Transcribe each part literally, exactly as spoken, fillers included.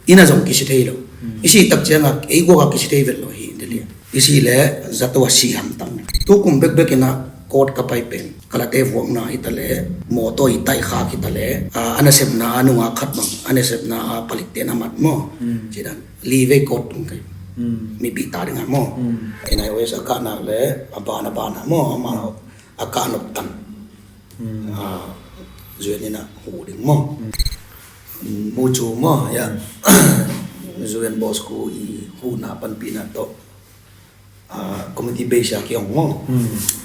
Inn ah zong kisi thei lo. I sih tak ciangah ei guak ah kisi thei vet lo hi, Delhi ah. I sih leh zato a si hamtang. Tu kum bekbek in ah court ka pai pen, ka late vuakna hi ta leh, mawtaw i taih khak hi ta leh, a, a nasepna a nungak khat bang, a nasepna a palikte na mat maw. Ci dan li vei court tung kai. Mipih ta dingah maw. N I O S a kah nak leh a ban a ban ah maw, amah a kah nop tan. A, U N in ah huh ding maw. Mu cu maw, ya. U N Bosco i huhna panpihna tawh, a, committee base a kihong maw.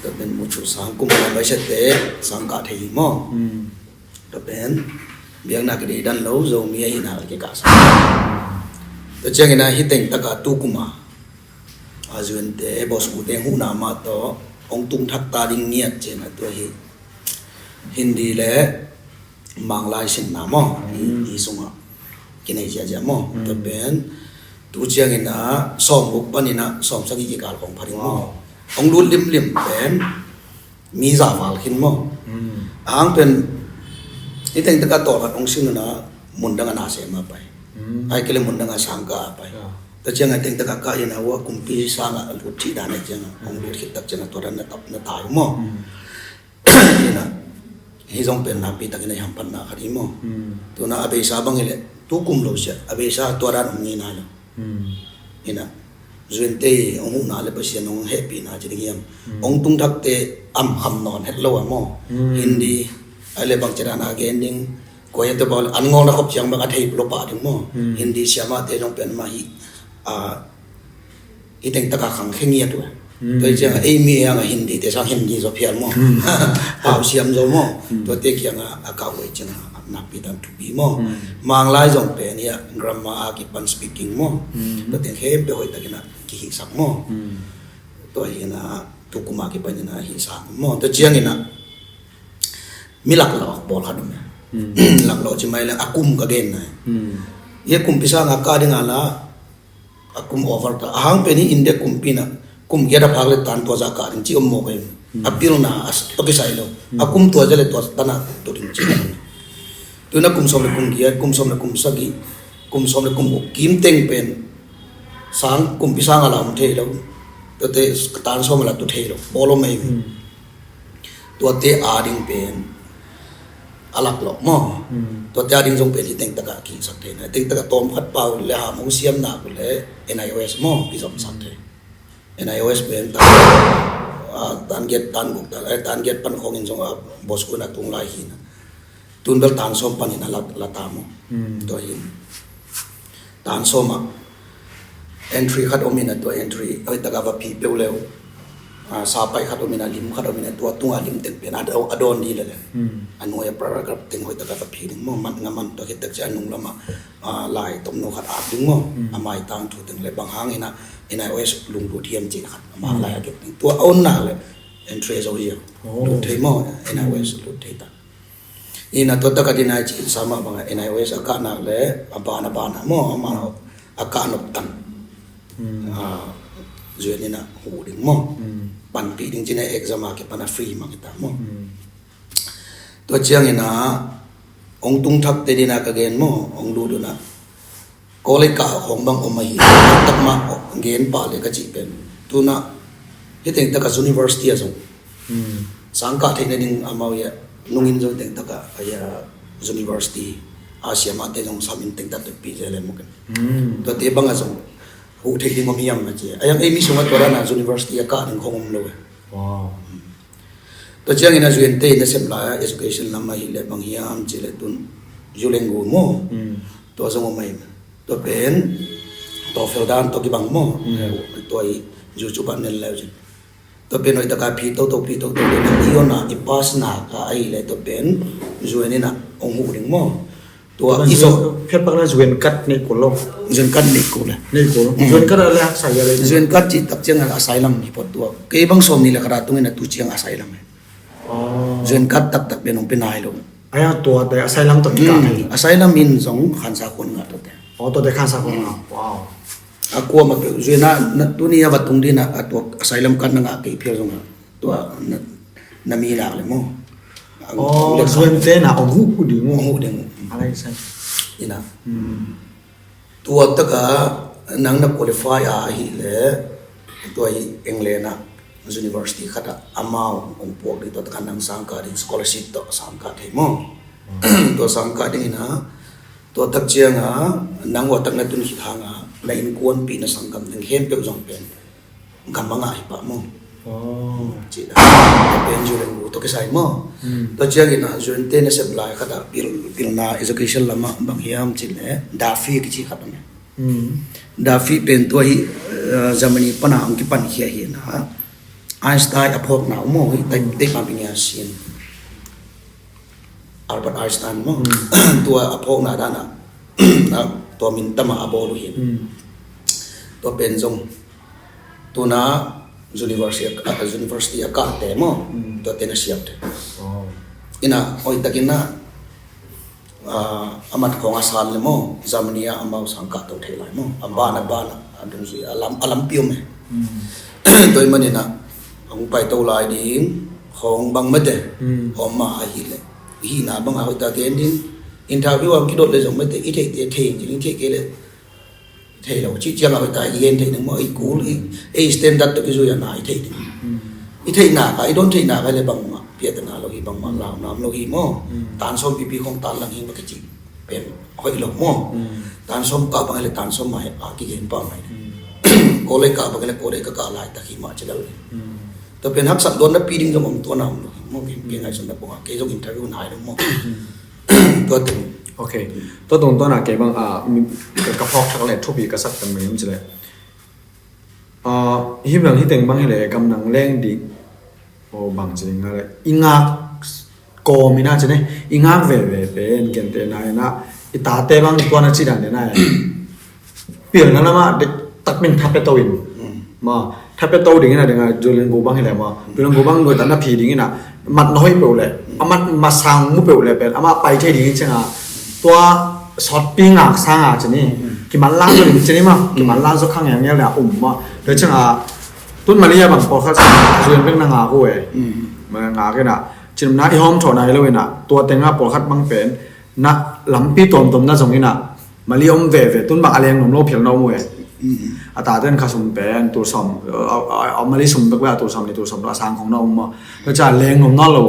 Tua pen mu cu sang kum a bai sette sang kah thei hi maw. Tua pen biakna kidei dan lo, Zomi ahihna kikah sa. Tua ciangin ah hi teng taka tu kum a, a, U N te, Bosco te huhna mah tawh hong tung thak ta ding ngiat ciangin ah tua hi Hindi le Manglai sinna maw, hi, hi sungah kinei ziahziah maw. Tua pen tu ciangin ah sawmguk panin ah sawmsagih kikal khong pha ding maw. Hong lut limlim pen mi za val khin maw. A hang pen hi teng taka tawlkhat hong sin un ah mundang a na sem a pai. Ai kei le mundang a sang kah a pai. Tua ciangah hi teng taka kah in ah hua kumpi sang a lut thih dan a ciangah hong lut khit tak ciangah tua dan na tap na tai maw. Hi na, hi zong pen nakpi takin a i hamphatna khat hi maw. Tu na a beisa bang hi leh tu kum lo sia, a beisa tua dan om ngei nai lo. Hi na, U N te hong huhna le Pasian hong hehpihna ci ding hiam. Hong tung thakte am kham nawn het lo a maw. Hindi ai le bang ci dan a gen ding. Kua hi a tua bang an ngawng na khop ciang bang a thei lo pah ding maw. Hindi siamahte zong pen mah hi, a, hi teng taka khang khe ngiat uh a. Tua hi ciangah ei mi ei hangah Hindi te sang Hindi zaw phial maw. Pau siam zaw maw. Tuate kiangah a kah uh ei ciangah nakpi tan thupi maw. Manglai zong pen hi a grammar a kipan speaking maw. Tua teng khempeuh hoih takin ah kihihsak maw. Tua hi in ah tu kum a kipan in ah hihsak maw. Tua ciangin ah mi laklawh pawlkhat um e. Laklawh ci mai le a kum ka gen nai. Hi a kumpi sang a kah ding a la a kum over ta. A hang pen hi India kumpi na kum giat a phak le tan tua za kah ding ci om mawk a hi. A pilna a s-, a kisai lo. A kum tua za le tua tan a tu ding ci. Tu na kum sawm le kum giat, kum sawm le kum sagih, kum sawm le kum guk kim teng pen sang kumpi sang a la om thei lo. Tuate tan sawm a la tu thei lo. Pawl om a hi. Tuate a ding pen a laklawh maw. Tuate a ding zong pen hi teng taka kihsak thei na. Teng taka tawm khat pau le ham hong siam nak uh le N I O S maw kizomsak thei. N I O S pen tan, a, tan giat, tan guk, tan, eh, tan giat pan khawngin zong a Bosco na tung lai hi na. Tun bel tan sawm panin a la, la ta maw. Tua hi. Tan sawm ah entry khat om in a tua entry hoih taka va phi peuh leu. A, sapaih khat om in a lim khat om in a tua tunga lim teng pen a dawn, a dawn di lele. A nuai a paragraph teng hoih taka va phi ding maw, man nga man tua khit tak ci a nung lamah, a, lai tomno khat ap ding maw. A maitang thu teng le bang hang in a N I O S lunglut hiam ci khat a mak lai a kep ding. Tua a on nak le entry zo hi a. Lut thei maw, N I O S lut thei ta. Ina tua taka dinai ci sa mah bangah N I O S a kah nak le a ban a ban a maw, amah a kah nop tan. A, zuan ina huh ding maw. Panpih ding cina exam a kipan a free mah kita maw. Tua ciang ina hong tung thak te dina ka gen maw, hong lut una. College kah khawng bang om ahi. Takmah gen pah le ka cih pen, tuna hiteng taka university a zong sang kah theih nading amau ia nungin zong teng taka aia university a siamahte zong samin teng tak tukpih zele mukin. Tuate bang a zong huh theih ding om hiam a ci. Aiang ei mi sungah tua dana university a kah ding khawng om lo e. Tua ciangin a zuante nasep lai a education lam ahih leh bang hiam cih leh tun Yulenggu maw? Tua zong om ahi. Tua pen TOEFL dan tua kibang maw? Tua i YouTube ah nen leu cin. Tua pen hoih taka phi toto phi toto le na i on a i pass nak a ahih leh tua pen zuan ina hong huh ding maw? Tua i zong phiatpakna zuan kat nei kul lo. Zuan kat nei kul le. Nei kul. Zuan kat a le haksa ia le. Zuan kat cih tak ciang a asylum hi pot tua. Kei bang sawm nih le khat a tungin a tu ciang asylum hi. Zuan kat taktak pen hong pe nai lo. Aia tua te asylum tua kikah thei. Asylum in zong khansa khuan ngah tua te. Oh, tua te khansa khuan ngah. Wow. A kuamah peuh zuan a na tuni a va tung dina a tua asylum kat na ngah kei phial zong a. Tua na, na mi lak le maw. Oh, zuante na hong huh ding maw. Hong huh ding. Alai sai. Ina. Tua taka nang na qualify a ahih leh, tua hi England ah university khat ah amau hong puak ding, tua taka nang sang kah ding, scholarship tawh sang kah thei maw? Tua sang kah ding in ah, tua tak ciang ah nang tua tak na tun khit hang ah na innkuanpih na sanggam ding khempeuh zong pen gam a ngah hi pah maw? Cih dan pen Julian Gu tawh kisai maw? Tua ciangin ah Julian te nasep lai khat ah pil, pilna education lamah bang hiam cih leh Daffy kici khat om hi. Daffy pen tua hi, eh, Germany pana hong kipankhia hi na, Einstein a phawkna uh maw, hi tai, tai pan ping a sin. Albert Einstein maw? Tua a phawkna dan ah, ah, tua min tam a a bawl uh hi. Tua pen zong tuna university, ah, university a kahte maw? Tua te na siam te. Ina, oi takin ah, ah, a mat khawng a san le maw, Germany ah amau sang kah to thei lai maw? A ban a ban a dungzui a lam, a lampi om e. Tua hi manin ah hong paito lai ding khawng bang mate om mah ahih leh, hihna bang a hoih ta gen ding, interview a hong kidot le zong mate, i theihte thei in, i theih kei leh thei lo, cih ciang a hoih ta i gen thei ding maw, i kul, i, ei standard tawh kizui a na i theih ding. I theihna kha, i don theihna kha le bangmah piatana lo hi, bangmah launa om lo hi maw? Tan sawm pipi khawng tan lang hi mah ka cih pen hoih lo maw? Tan sawm kah bang le tan sawm mah a kigen pah mai. College kah bang le college ka kah laitak hi mah ci lel hi. Tua pen haksat dawn napi ding zong om, tua na om lo hi maw? Kei, kei ngaihsutna pong a, kei zong interview nai lo maw? Tua teng. Ok. Tua tungtawn a kei bang, ah, mi, ka, ka phawk thak le thupi ka sak teng bang hiam cih leh, ah, hih bang, hih teng bang hi leh gamdang leng ding, aw, bang ci ding a leh i ngak kawm in ah ci ni, i ngak veve pen gentehna in ah i tate bang tua na ci dan in ah pilna lamah dik tak min tha pia to in. Maw, tha pia to ding in ah, ding a Julian Gu bang hi leh maw, Julian Gu bang nuai ta na phi ding in ah, mat na hoih peuh leh, a mat, mat sang mu peuh leh pen amah pai thei ding hi ciang a, tua sawtpi ngak sang a ci ni, kimanlang zo ding ci ni maw, kimanlang zo kha ngelngel leh a um maw. Tua ciang a tun Malaysia bang pawlkhat Julian bek na ngak uh e. Ma ngak in ah, cinna i hawm thawh nai lo in ah, tua teng a pawlkhat bang pen na lampi tuamtuam na zong in ah, Mali om veve, tun bang a leng nuam lo phial na om uh e. A taten kha sum pen tul sawm, a, a, a, Mali sum bek bek a tul sawm nih, tul sawm lo a sang khong na om maw. Tua ciang a leng nuam nawn lo.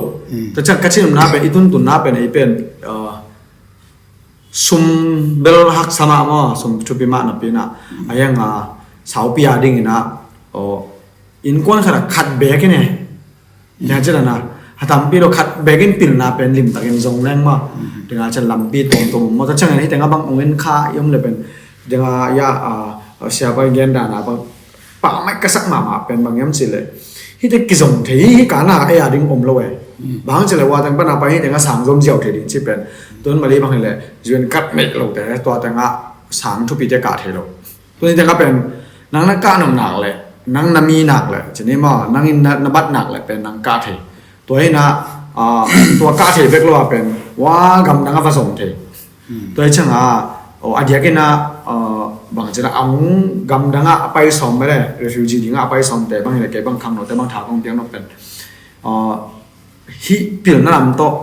Tua ciang ka cih nuamna pen, i tuntunna pen, ei pen, uh, sum bel haksa mah maw, sum thupi mah napi in ah, a hiang a saupi a ding in ah, aw, innkuan khat a khat beek in e. Nia ci dan a, a tampi lo khat beek in pilna pen limtakin zong leng maw. Ding a ciang lampi tuamtuam maw, tua ciangin hih teng a bang ong in kha i om le pen, ding a, ya, a, a, siapa i gen dan a bang pah mai ka sak mahmah pen bang hiam cih leh, hih teng kizong thei hi, ka na ei a ding om lo e. Bang ci leh ua teng pan a pai hih teng a sang zom ziau thei ding ci pen, tun Mali bang hi leh, zuen kat meih lo te, tua teng a sang thupi te kah thei lo. Tuni teng a pen, nang na kah nop nak leh, nang na mi nak leh ci ni maw, nang in na, na bat nak leh pen nang kah thei. Tua hi in ah, ah, tua kah thei bek lo a pen, ua gamdang a va zom thei. Tua hi ciang a, aw, a diak in ah, ah, bang ci leh, a hong gamdang a a pai sawm bek leh, refugee ding a a pai sawm te bang hi leh, kei bang khangno te bang tha kong piak nop pen, ah, hih pilna lam tawh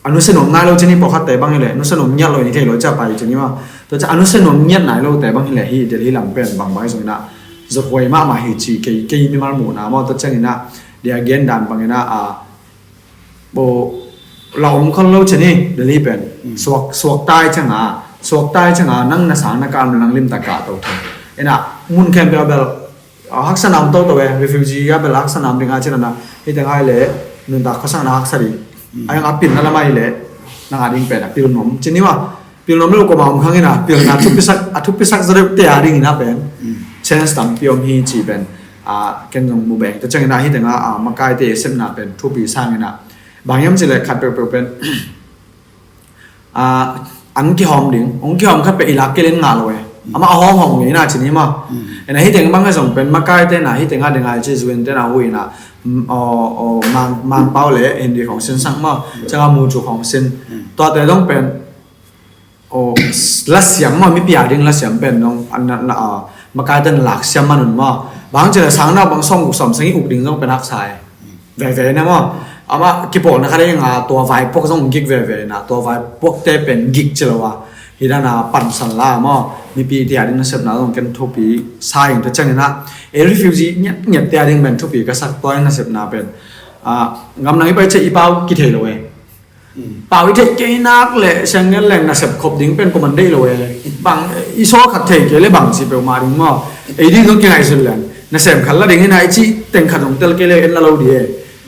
a nusia nuam nai lo ci ni, pawlkhat te bang hi leh nusia nuam ngiat lo ni, thei lo ci a pai ci ni maw. Tua ciang a nusia nuam ngiat nai lo te bang hi leh, hih Delhi lam pen bang bang hi zong in ah, zothuai mahmah hi ci, kei, kei mimal muhna maw. Tua ciang in ah, dia gen dan bang in ah, a, bo, la om khol lo ci ni, Delhi pen suak, suak tai ciang a, suak tai ciang a nang na sang na kah nang limtak kah to thei in ah, mun khempeuh a bel, a, haksa nam toto e, refugee a bel haksa nam ding a ci dan a, hih teng a hi leh nuntak khuasakna haksa ding. A hiang a pilna lam a hi leh, nang a ding pen a pil nuam ci ni maw. Pil nuam lo kua mah om khang in ah, pilna thupisak, a thupisak zaw deuh te a ding in ah pen chance tampi om hi ci pen, a, ken zong mu beng. Tua ciang in ah hih teng a, a, makaite i sepna pen thupi sang in ah, bang hiam cih leh khat peuhpeuh pen, a, an kihawm ding, hong kihawm khat peuh i lak kei leh ngah lo e. Amah a hawmhawm ngei in ah ci ni maw. In ah hih teng bang a zong pen makaite in ah, hih teng a ding a ci, zuente in ah hu in ah, mm, aw, aw, Mang, Mangpau leh Hindi khong sinsak maw, ciang a mucu khong sin. Tuate zong pen, aw, lasiam maw, mipi a ding lasiam pen zong, a, na, na, a, makaite in lak siam man un maw. Bang ci leh sang naupang sawmguk sawmsagih uk ding zong pen haksa e. Veve na maw. Amah kipawlna khat a hiang a, tua vaipuak zong gik veve na, tua vaipuakte pen gik ci lo a. Hi dan a pansan la maw, mipi te a ding nasepna zong ken thupi sa ing. Tua ciangin ah, ei refugee ngiatngiat te a ding pen thupi ka sak tua ing nasepna pen. Ah, gam nang i pai ciang i pau kithei lo e. Pau i theih kei nak leh siang ngen leng nasep khop ding pen kuaman deih lo e. Bang i sawl khat thei kei leh bang ci peuhmah ding maw. Ei ding zong kingaihsun leng nasem khat la ding hi na, i cih teng khat zong tel kei leh en la lo ding e.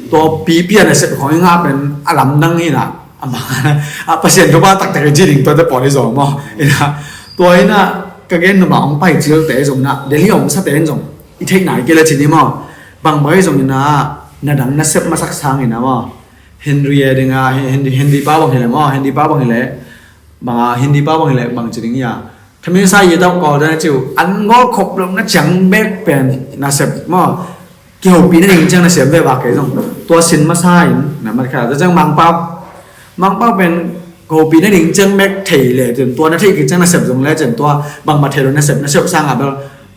Tua pipi a nasep khong i ngah pen a lamdang hi na. A Pasian thupha taktak i ci ding tuate pawl hi zaw maw. Hi na, tua hi na, ka gen nop a hong pai cilte zong na, Delhi a om sate in zong i theih nai kei leh ci ni maw. Bang bang hi zong hi na, na dang nasep masak sang hi na maw. Hindi e ding a, Hindi, Hindi pa bang hi leh maw, Hindi pa bang hi leh, bang a Hindi pa bang hi leh bang ci ding hi a. Thamin sa yi tau ko dan ciu an ngol khop lo na ciang bek pen nasep maw. Kihopih na ding ciang nasem ve vak kei zong. Tua sin masa in na mat kha ta ciang Mangpau. Mangpau pen kihopih na ding ciang bek thei leh cin tua na thei kei ciang nasep zong leh cin tua bangmah thei lo nasep, nasep sang a bel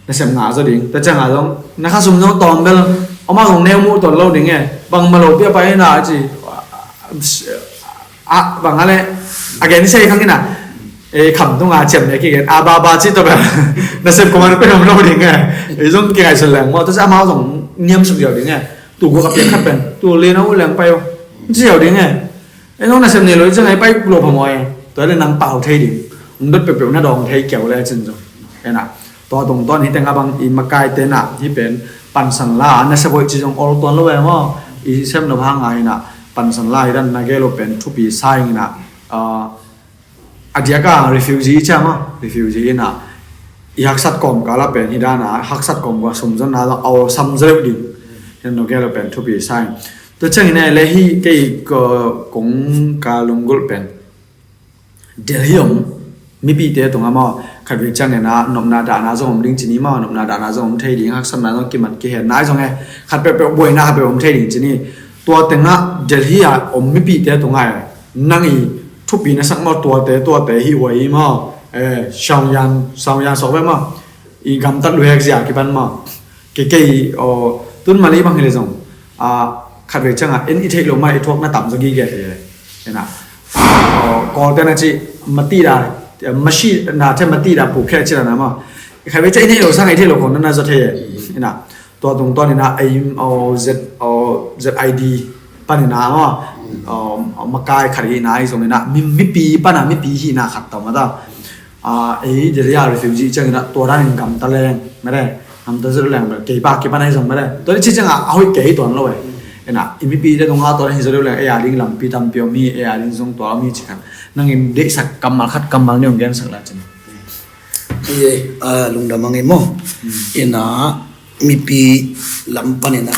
nasem ngah zaw ding. Tua ciang a zong na kha sum zong tawm bel, amah zong neu muh tawn lo ding e. Bangmah lo pia pai na ci. A, bang a le, a gen sei khang ina. E, kham tung a ciam ne ki gen. A ba ba ci to bel. Nasem ko man pe lo ding e. E zong ki ngai sun leng mo. Tua ciang amah zong niam suk ziau ding e. Tu gua ka piak khat pen. Tu le na u leng pai o. Ziau ding e. E nong nasem nei lo i ciang ai pai lo phamawh e. Tua le nang pau thei ding. Ung dot peuhpeuh na dawng thei keu le cin zong. E na. Tua tungtawn hi teng a bang i makai te na hi pen pansan la nasep hoih ci zong ol tuan lo e maw. I sem lo hang a hi na pansan la hi dan na gel lo pen thupi sa ing na. A diak a refugee i ciam a refugee hi na. I haksat kawm kal a pen hi dan a haksat kawm kua sum zon na zong a ol sam zaleu ding. Hi dan na gel lo pen thupi sa ing. Tua ciangin a le hi kei ko kong ka lunggulh pen Delhi om mipite tungah maw khat vei ciangin a nopna dahna zong om ding ci ni maw, nopna dahna zong om thei ding, haksatna zong kimat kihen nai zong e, khat peuhpeuh buaina khat peuh om thei ding ci ni. Tua tengah Delhi a om mipite tungah e nang i thupi na sak maw, tuate tuate hi ua i maw, e, Saungyan, Saungyan sok ve maw, i gamtat luhek zia kipan maw. Kei kei, aw, tun Mali bang hi le zong, a, khat vei ciangah en i theih lo mah i thuak na tam zaw gige thei e. Ena, aw, Kawlte na ci, mati da, masi na the mati da pu khe ci la na maw. Khat vei ciang i theih lo sang i theih lo khong na na zaw thei e. Ena, tua tungtawn ina, aw, Z, aw, Z I D pan ina maw. Aw, makai khat hi na i zong ina, mi, mipi pan a, mipi hi na khat tau ma ta. A, ei, Delhi a refugee ciangin a tua dan in gamta leng, mede, gamta zet leng, mede, kei pa, kei pa na hi zong, mede. Tua ni ci ciangin a, a hoih kei tuan lo e. Ena, i mipi te tungah tua dan hi zet leng, ei a ding lampi tampi om hi, ei a ding zong tua om hi ci khan. Nang in deihsak kammal khat kammal ni ong gensak la cin. Ei, a, lungdam ang e maw. Ena, mipi lam pan ena,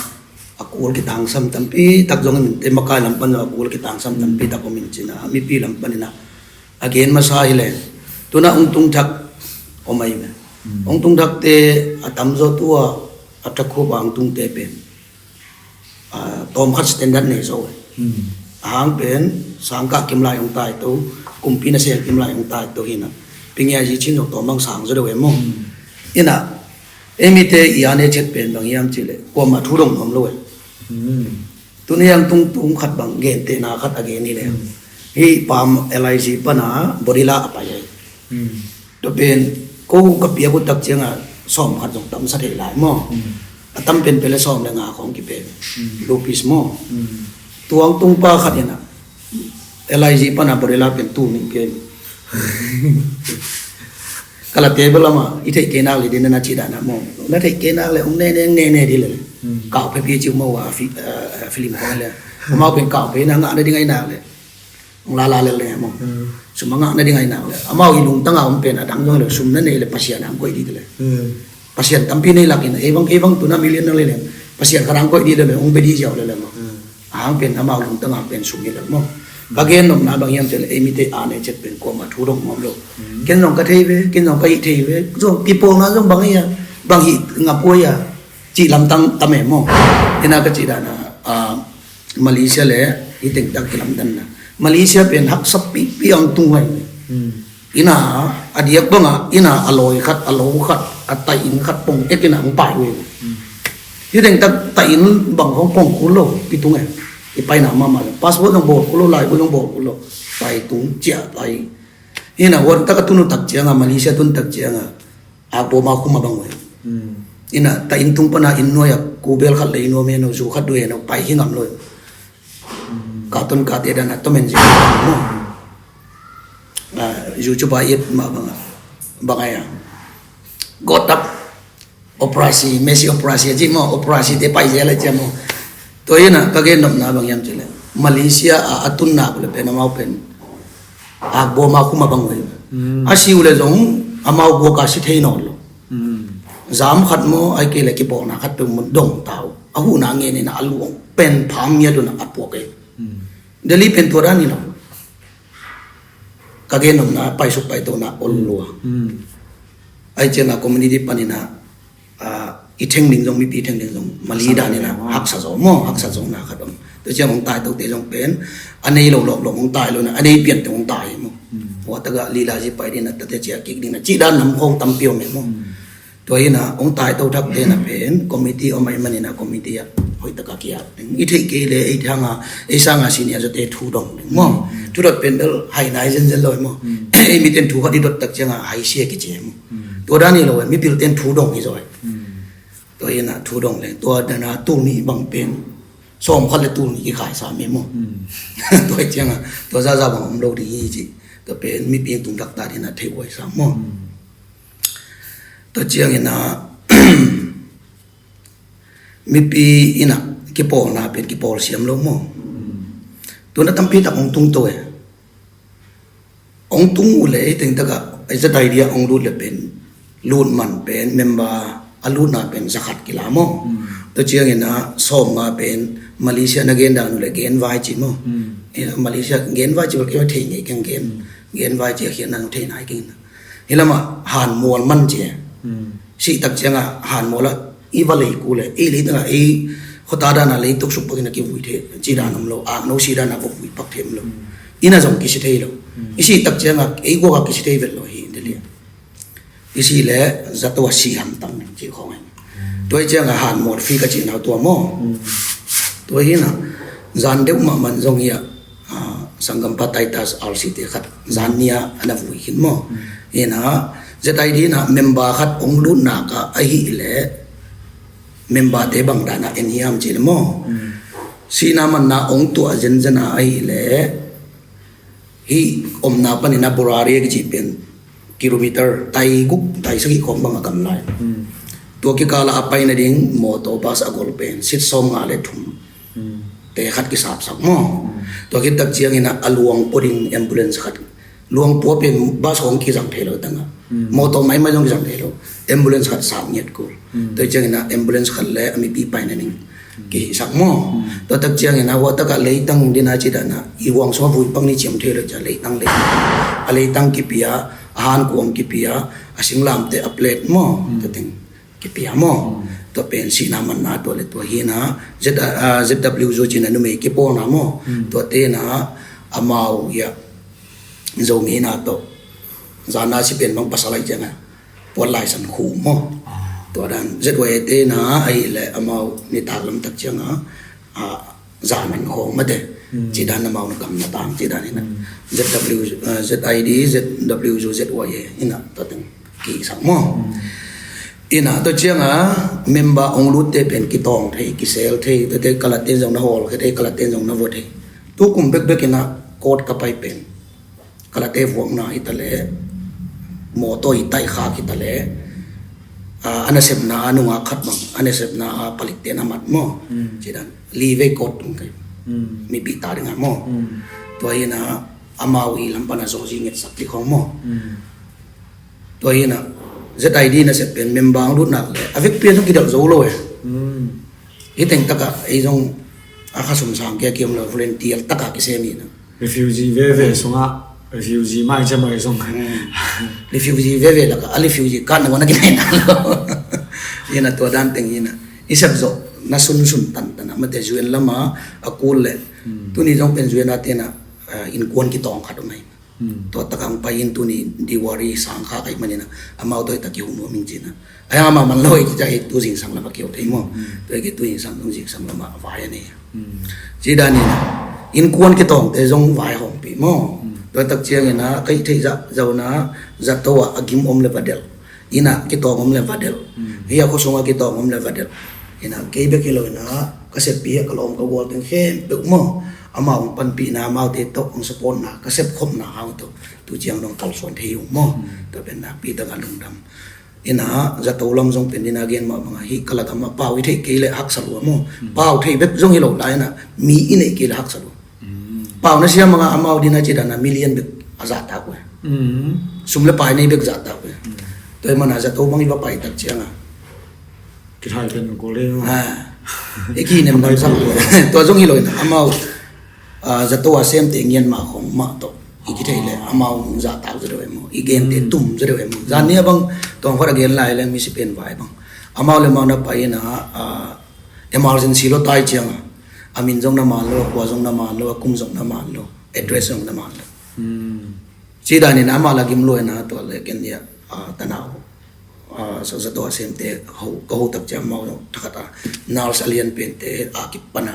a kul kitangsam tampi tak zong in, te makai lam pan zong a kul kitangsam tampi tak om in cina, mipi lam pan ena, a gen masa hi leng. Tuna ung tung thak om ahi ve. Ung tung thak te a tamzaw tua a thakhup a ung tung te pen, a, tawm khat standard nei zo e. A hang pen sangkah kimlai ung tai to, kumpi na sel kimlai ung tai to hina. Pingia ji chin zong tawm bang sang zo deuh e maw. Ina, ei mite i a ne chet pen bang hiam ci le, kuama thu dong nuam lo e. Tuni ang tung tung khat bang gen te na khat a gen hi le. Hi pam L I C pana bodila a pai ai. Tua pen ko ka pia ko tak cianga sawm khat zong tam sa thei lai maw. A tam pen pele sawm le nga khong ki pen. Lupis maw. Tuang tung pa khat ina. L I C pana bodila pen tu ning ken. Kala table lama, i theih kei nak le din na ci dana maw. Na theih kei nak le, um ne ne, ne ne di le. Kau phe pi ci maw wa film khong le. Amau pen kau phe na ngah na ding ai nak le. Ong la la le le maw. Sum a ngah na ding ai nak le. Amau i lungtang a om pen a dang zong le, sum na nei le Pasian ang koih di le. Pasian tampi nei lakin, ei bang, ei bang tuna million na le le. Pasian khat ang koih di le le, ong be di ziau le le maw. A hang pen amau lungtang a pen sum hi le maw. Ka gen nopna bang hiam cih le, ei mite a ne chet pen kuama thu dong mawm lo. Ken zong ka thei ve, ken zong ka hih thei ve. Zong kipawlna zong bang hi a, bang hih ngap uh hi a. Cih lamtang tam e maw. Ina ka cih dana, a, Malaysia le, hi teng tak kilamdanna. Malaysia pen haksa pipi ang tung hai. Ina, a diak banga, ina a lawi khat, a lo khat, a tai in khat pong ek ina ang pai ve. Hi teng tak tai in bang hong pong kul lo, i tung e. I pai na mama le. Passport nong bol kul lo, lai bu nong bol kul lo. Pai tung cia, pai. Hina, huan taka tunu tak cianga, Malaysia tun tak cianga, a boma khuma bang ue. Hina, ta inn tung pana inn nuai a kubel khat le inn nuam heno, zu khat du heno, pai hi ngam lo. Ka ton ka te dan a tomen zi mo. YouTube a it ma banga, banga ya. Got up. Operasi, Messi operasi a ci mo, operasi te pai zel a ci mo. Tua ina ka gen nopna bang hiam ci le, Malaysia a a tunna kule pen amau pen a boma khuma bang ue. A si ule zong amau gua ka si thei nawn lo. Zam khat mo ai kei le kipawlna khat pe mun dong tau. A huhna ngen ina a luang pen pham ngiat una a puak ei. Delhi pen tua dan hi lo. Ka gen nopna paisuk paitona ol lua. Ai cianga community panina i theng ding zong, mipi theng ding zong mali dan ina haksa zo mo, haksa zo na khat om. Tua ciang hong tai tote zong pen a nei lo lawk lo hong tai lo na, a nei pian te hong tai mo. Hua taga lila zi pai dina tate cia kik dina ci dan nam khong tampi om mo. Tua hina hong tai to thak tena pen committee om ai manina committee a hoitaka kia i theih kei le ei thanga ei sanga sini a zote thu dong ding mo. Thu dot pen bel hai nai zenzen lo mo. Ei miten thu khat i dot tak cianga hai sia kici mo. Tua dan hi lo, mipil ten thu dong hi zoi. Tua hina thu dong le tua dana tul ni bang pen sawm khat le tul ni kikhai sa mi mo. Tua cianga tua zaza bang om lo ding hi ci. Tua pen mipi tung dak ta dina thei uai sa mo. Tua ciangina mipi ina kipawlna pen kipawl siam lo mo. Tuna tampi tak hong tung to e. Hong tung uh le ei teng taka ei zatai dia hong lut le pen lut man pen member a lutna pen zakhat kila mo. Tua ciangina sawm nga pen Malaysia na gen dan uh le gen vai ci mo. Malaysia gen vai ci bel kei thei ngei keng gen gen vai ci a khian nan thei nai keng. Hilama han mual man ci. Sih tak cianga han mual a i va lei ku le ei lei tanga ei khota dana lei tuk suk pakina kivui thei ci dan om lo, ak no si dana va vui pak thei om lo. Ina zong kisi thei lo. I sih tak cianga ei guaka kisi thei vet lo hi delia. I sih le zato a si ham tang ci khong. Tua i cianga han mual fi ka ci nau tua mo. Tua hina zan deuh mahman zong ia. Sanggampa Titus R C te khat zan nia ana vui khin mo. Ina Z I D na member khat hong lutna ka ahi le member te bang dana en hiam ci le mo. Sina manna hong tuah zenzena ahi le hi omna panina Burari a kici pen kilometer tai guk tai sagih khawng bang a kam lai. Tua kikala a pai nading mawtaw bas a gol pen sit sawm nga le thum te khat kisapsak maw? Tua khit tak ciangin a luang pua ding ambulance khat, luang pua pen bas hong kizang thei lo tanga mawtaw maimai zong kizang thei lo, ambulance khat sap ngiat kul. Tua ciangin a ambulance khat le a mipi pai nading kihihsak maw? Tua tak ciangin a huataka leitang dina cidana i huang sungah vui pang ni ciam thei lo cia leitang lei, a leitang kipia, a hankuang kipia, a singlamte a plate maw? Tua teng kipia maw? Tua pen sihna manna tua le tua hina Z, Z W zu cina numei kipawlna maw? Tua tena amau ia Zomi na tawh zana si pen bang pasal ai cianga puan laisan khu maw? Tua dan Z Y A tena ahi le amau nitak lamtak cianga zaman khawng mate. Cidan amau na kam na tang cidan ina Z W, Z I D, Z W zu, Z Y A ina tua teng kisak maw? Ina tua cianga member ong lutte pen kitawng thei, kisel thei, tua te kalaten zong na hawl khe thei, kalaten zong na vua thei. Tukum bekbek ina court ka pai pen kalate vuakna hi ta le, mawtaw i taih khak hi ta le, a nasepna a nungak khat bang a nasepna a palikte na mat maw? Cidan li vei court tung kai, mipi ta dinga maw? Tua hina amau i lampana zawzi ngetsak ti khawng maw? Tua hina Z I D nasep pen member ang lutnak le a vekpi a zong kidelh zo lo e. Hi teng taka ei zong a khasum sang kia kiom lo, volunteer taka kisem hina. Refugee veve sungah refugee mai cia mai sung. Refugee veve laka a refugee card na wana kinai na lo. Ina tua dan teng ina i sep zo na sunsun tan tan a mate U N lama a kul le. Tuni zong pen U N a tena innkuan kitawng khat om mai. Tua takang pai in tuni Diwali sang kha kai manina amau toi taki hunu ming cina. Ai ama man lo i kita i tu zingsang lama kiau thei maw? Tua i ki tu zingsang, tu zingsang lama vai a nei. Ci dan ina innkuan kitawngte zong vai hawmpi maw? Tua tak ciangin ah ka hih theih zah zong ah zato ah a gim om le va delh. Inn ah kitawng om le va delh. Hmm. Hih a khuasung ah kitawng om le va delh. Inn ah kei bek hi lo in ah ka seppi ah ka lawm ka gual teng khempeuh maw, amau hong panpihna, amaute tawh hong supportna, ka sepkhopna hang tawh tu ciang dong kalsuan thei uh maw. Hmm. Tua pen nakpi tak a lungdam. Inn ah zato lam zong pen inn ah gen mah bangah hih ka lak ah mah pau i theih kei leh haksa lua maw. Hmm. Pau thei bek zong hi lo lai in ah mi i neih kei leh haksa lua. Hmm. Pau na siam bangah amau din a ci dan a million bek a zahtak uh. Hmm. Sum le pai nei bek zahtak uh. Hmm. Tua hi man a zato bang i va pai tak ciang a kithai pen ko le. Ha. I kinem dang sak uh. Tua zong hi lo in ah amau, ah, zato a semte ngian mah khong mah tawh i kithei leh amau zahtak zaw deuh e maw, i gente tum zaw deuh e maw. Zan ni a bang tawng khat a gen lai leng misi pen vai bang amau le amau na pai in ah, ah, emergency lo tai ciang a, a min zong na man lo, a khua zong na man lo, a kum zong na man lo, address zong na man lo. Hmm. Ci dan in ah amah la gim lua in ah tua le ken nia, ah, tanau, ah, zato a semte ho, ka ho tak ciang amau zong thakhat a nurse a lian pente a kipan a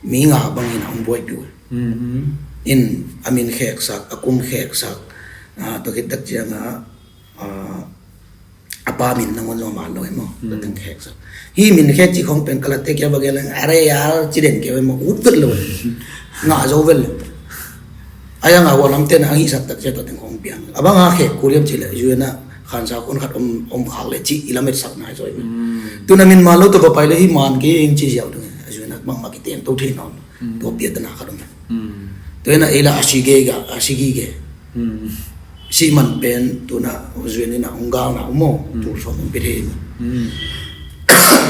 mi nga bangin a hong buaipih uh. Hmm. In a min kheksak, a kum kheksak, ah, tua khit tak ciang a, ah, a pa min nangawn zong a man lo e maw. Hmm. Tua teng kheksak. Hih min khek cih khong pen ka latte kia va gen leng, "Are yar," ci den kei ve maw, ut vet lo. Ngah zo vet lo. A yang a hua lamte na a hihsak tak ciang tua teng khong piang. A bang a khek kul hiam cih leh, U N ah khansa khun khat om, om khak leh cih i lametsak nai zo e maw. Hmm. Tun a min man lo tua va pai leh hih man kei ing ci ziau ding. U N ah bangmah kiten to thei nawn lo. Hmm. Tua piatana khat om. Hmm. Tua hi in ah ei la a si gige, a si gige. Hmm. Si man pen tu in ah U N in ah hong galna om maw. Hmm. Tul sawm hong pia thei maw. Hmm.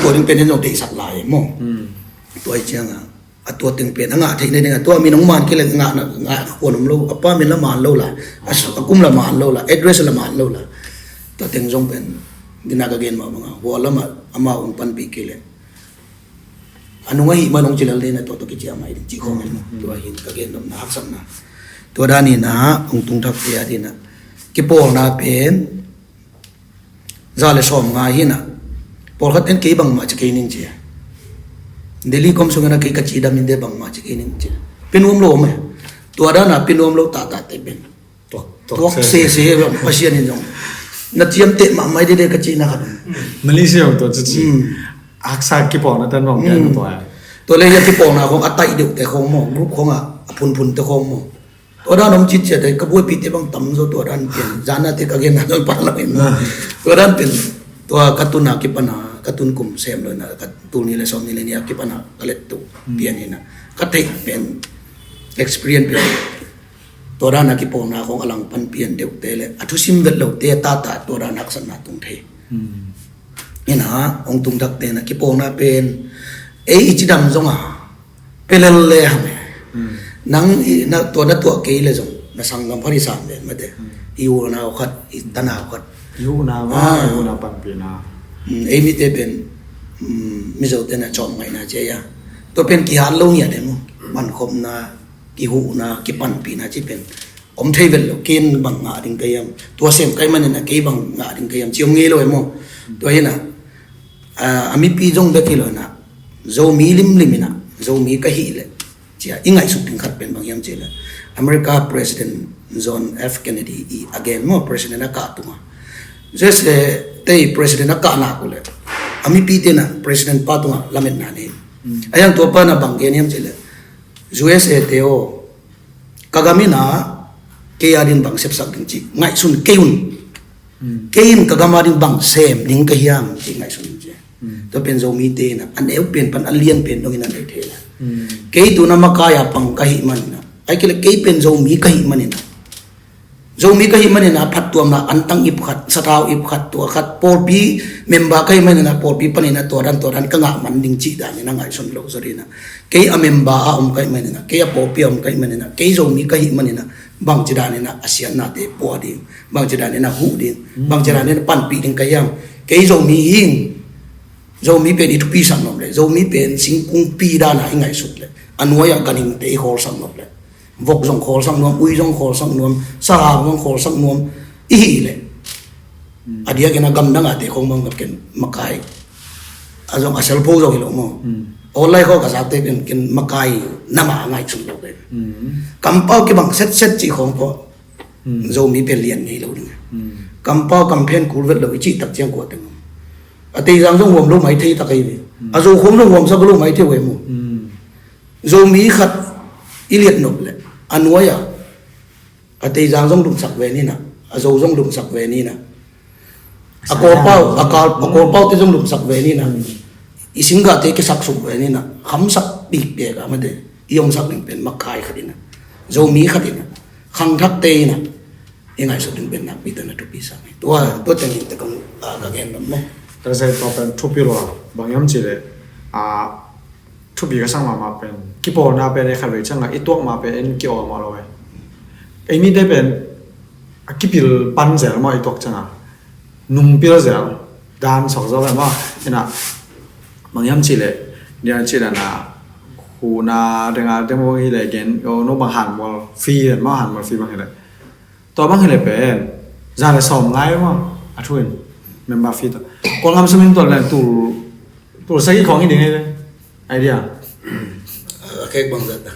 Tua ding pen in zong deihsak lai maw. Hmm. Tua hi ciang a, a tua teng pen a ngah theih nading a, tua min hong man kei leh ngahna, ngah khuan om lo, a pa min la man lo la, a su-, a kum la man lo la, address la man lo la. Tua teng zong pen din a ka gen mah bang a, hua lam ah amau hong panpih kei leh a nung ahih man hong ci lel ding a, tua tawh kiciah mai ding cih khawng hi lo. Mm. Tua hi in ka gen nopna haksatna. Tua dan in ah hong tung thak cia ding a, kipawlna pen za le sawm nga hi in ah, pawlkhat ten kei bangmah ci kei ning ci a, Delhi kom sung in ah kei ka cidam in de bangmah ci kei ning ci a, pia nuam lo om e. Tua dan a pia nuam lo tahtah te pen tuak, tuak, tuak sese. Sese bang Pasian in zong na ciamteh mahmah dede ka cihna khat. Malaysia bang tua cici. Mm. Haksa kipawlna tan bang pian. Mm. Tua ai. Tua le hia kipawlna khong a taih deuhte khong maw, group khong a, a phunphunte khong maw. Tua dan om citciat ai, ka buaipihte bang tam zaw tua dan pian. Zan a te ka genna zong pah lo in. Ah. Tua dan pian. Tua ka tun a kipan a, ka tun kum sem lo in a, ka tul nih le sawm nih le nih a kipan a ka let tu. Mm. Pian in a, ka theih pian, experience pian. Tua dan a kipawlna khong a langpan pian deuhte le a thusim vet lote a tata tua dan haksatna tung thei. Hmm. Ina hong tung thakte na kipawlna pen ei i cidam zong a pelel le hang e. Hmm. Nang i, na, tua na tuah kei le zong na sanggam khat i sam ven mate. Hmm. I unau khat, i tanau khat. I unau, ah, i unau panpihna. Hmm, ei mite pen, hmm, Mizote na cawm ngaihna cia ia. Tua pen kihat lo ngiat e mu. Mankhopna, kihuhna, kipanpihna ci pen om thei vet lo, ken bang ngah ding ka hiam, tua sem ka hih manin a kei bang ngah ding ka hiam ci om ngei lo e maw. Tua hi in a, a, a mipi zong bek hi lo in a, Zomi limlim in a, Zomi ka hih leh cia i ngaihsut ding khat pen bang hiam cih leh, America President John F Kennedy i a gen maw, President a kah tungah, U S A te President a kah nak uh leh a mipite in a President pa tungah lametna nei. Mm. A hiang tua pa in a bang gen hiam cih leh, U S A te aw, ka gam in a kei a din bang sepsak ding cih ngaihsun kei un. Hmm. Kei in ka gam a din bang sem ding ka hiam cih ngaihsun ding cih. Hmm. Tua pen Zomite in a, a neu pen pan a lian pen dong in a nei thei la. Hmm. Kei tu na makai a pang ka hih man in a, ai kei le kei pen Zomi ka hih man in a, Zomi ka hih manin a phattuamna antang ip khat, sathau ip khat, tua khat, pawlpi member ka hih manin a pawlpi panin a tua dan, tua dan ka ngah man ding cih dan in a ngaihsun lo zaw ding in a. Kei a member a om ka hih manin a, kei a pawlpi a om ka hih manin a, kei Zomi ka hih manin a, bangci dan in a a siatnate pua ding, bangci dan in a huh ding, bangci dan in a panpih ding ka hiam. Kei Zomi hi ing, Zomi pen i thupi sak nuam le, Zomi pen singkungpi dan a i ngaihsut le, a nuai ah ganhingte i khawlsak nuam le, vok zong khawlsak nuam, ui zong khawlsak nuam, sahang zong khawlsak nuam i hih leh, a diakin a gamdang a te khong bang ken makai a zong a selpho zong hi lo maw. Hmm. Online khawng ka zate pen ken makai na mah ngaihsun lo pen. Kampau kibang setset cih khawng pawh Zomi pen lian ngei lo ding. Kampau kamphen kul vet lo i cih tak ciang kua teng a Teizang zong huam lo mai thei tak ei ve. A Zo khawng zong huamsak lo mai thei ve mu. Zomi khat i liat nop leh a nuai a a Teizang zong lumsak ve ni na, a Zo zong lumsak ve ni na, a Kawlpau, a Kal, a Kawlpau te zong lumsak ve ni na, i singgah te kisak suk ve ni na, khamsak pikpek a mate i omsak ding pen makai khat ina, Zomi khat ina, khangthak te ina i ngaihsut ding pen nakpi ta na thupi sa ngai. Tua tua tengin te kong ka gen lam lo. Tua zai tua pen thupi lo a, bang hiam cih leh a thupi ka sak mahmah pen kipawlna pen e khat vei ciangah i tuak mah pen en ki-awl mah lo e. Ei mite pen a kipil pan zel mah i tuak ciangah nungpil zel dan sok zo ve mah. Ina bang hiam cih leh nian cih leh na huna denga deng mah hi leh gen no bang hanmual fi mah hanmual fi bang hi leh Tua bang hi le pen za le sawm ngai maw? A thu in member fee tawh Kawlgam sum in tua le tul tul sagih khawng hi ding hi ve. Idea a khek bang zat a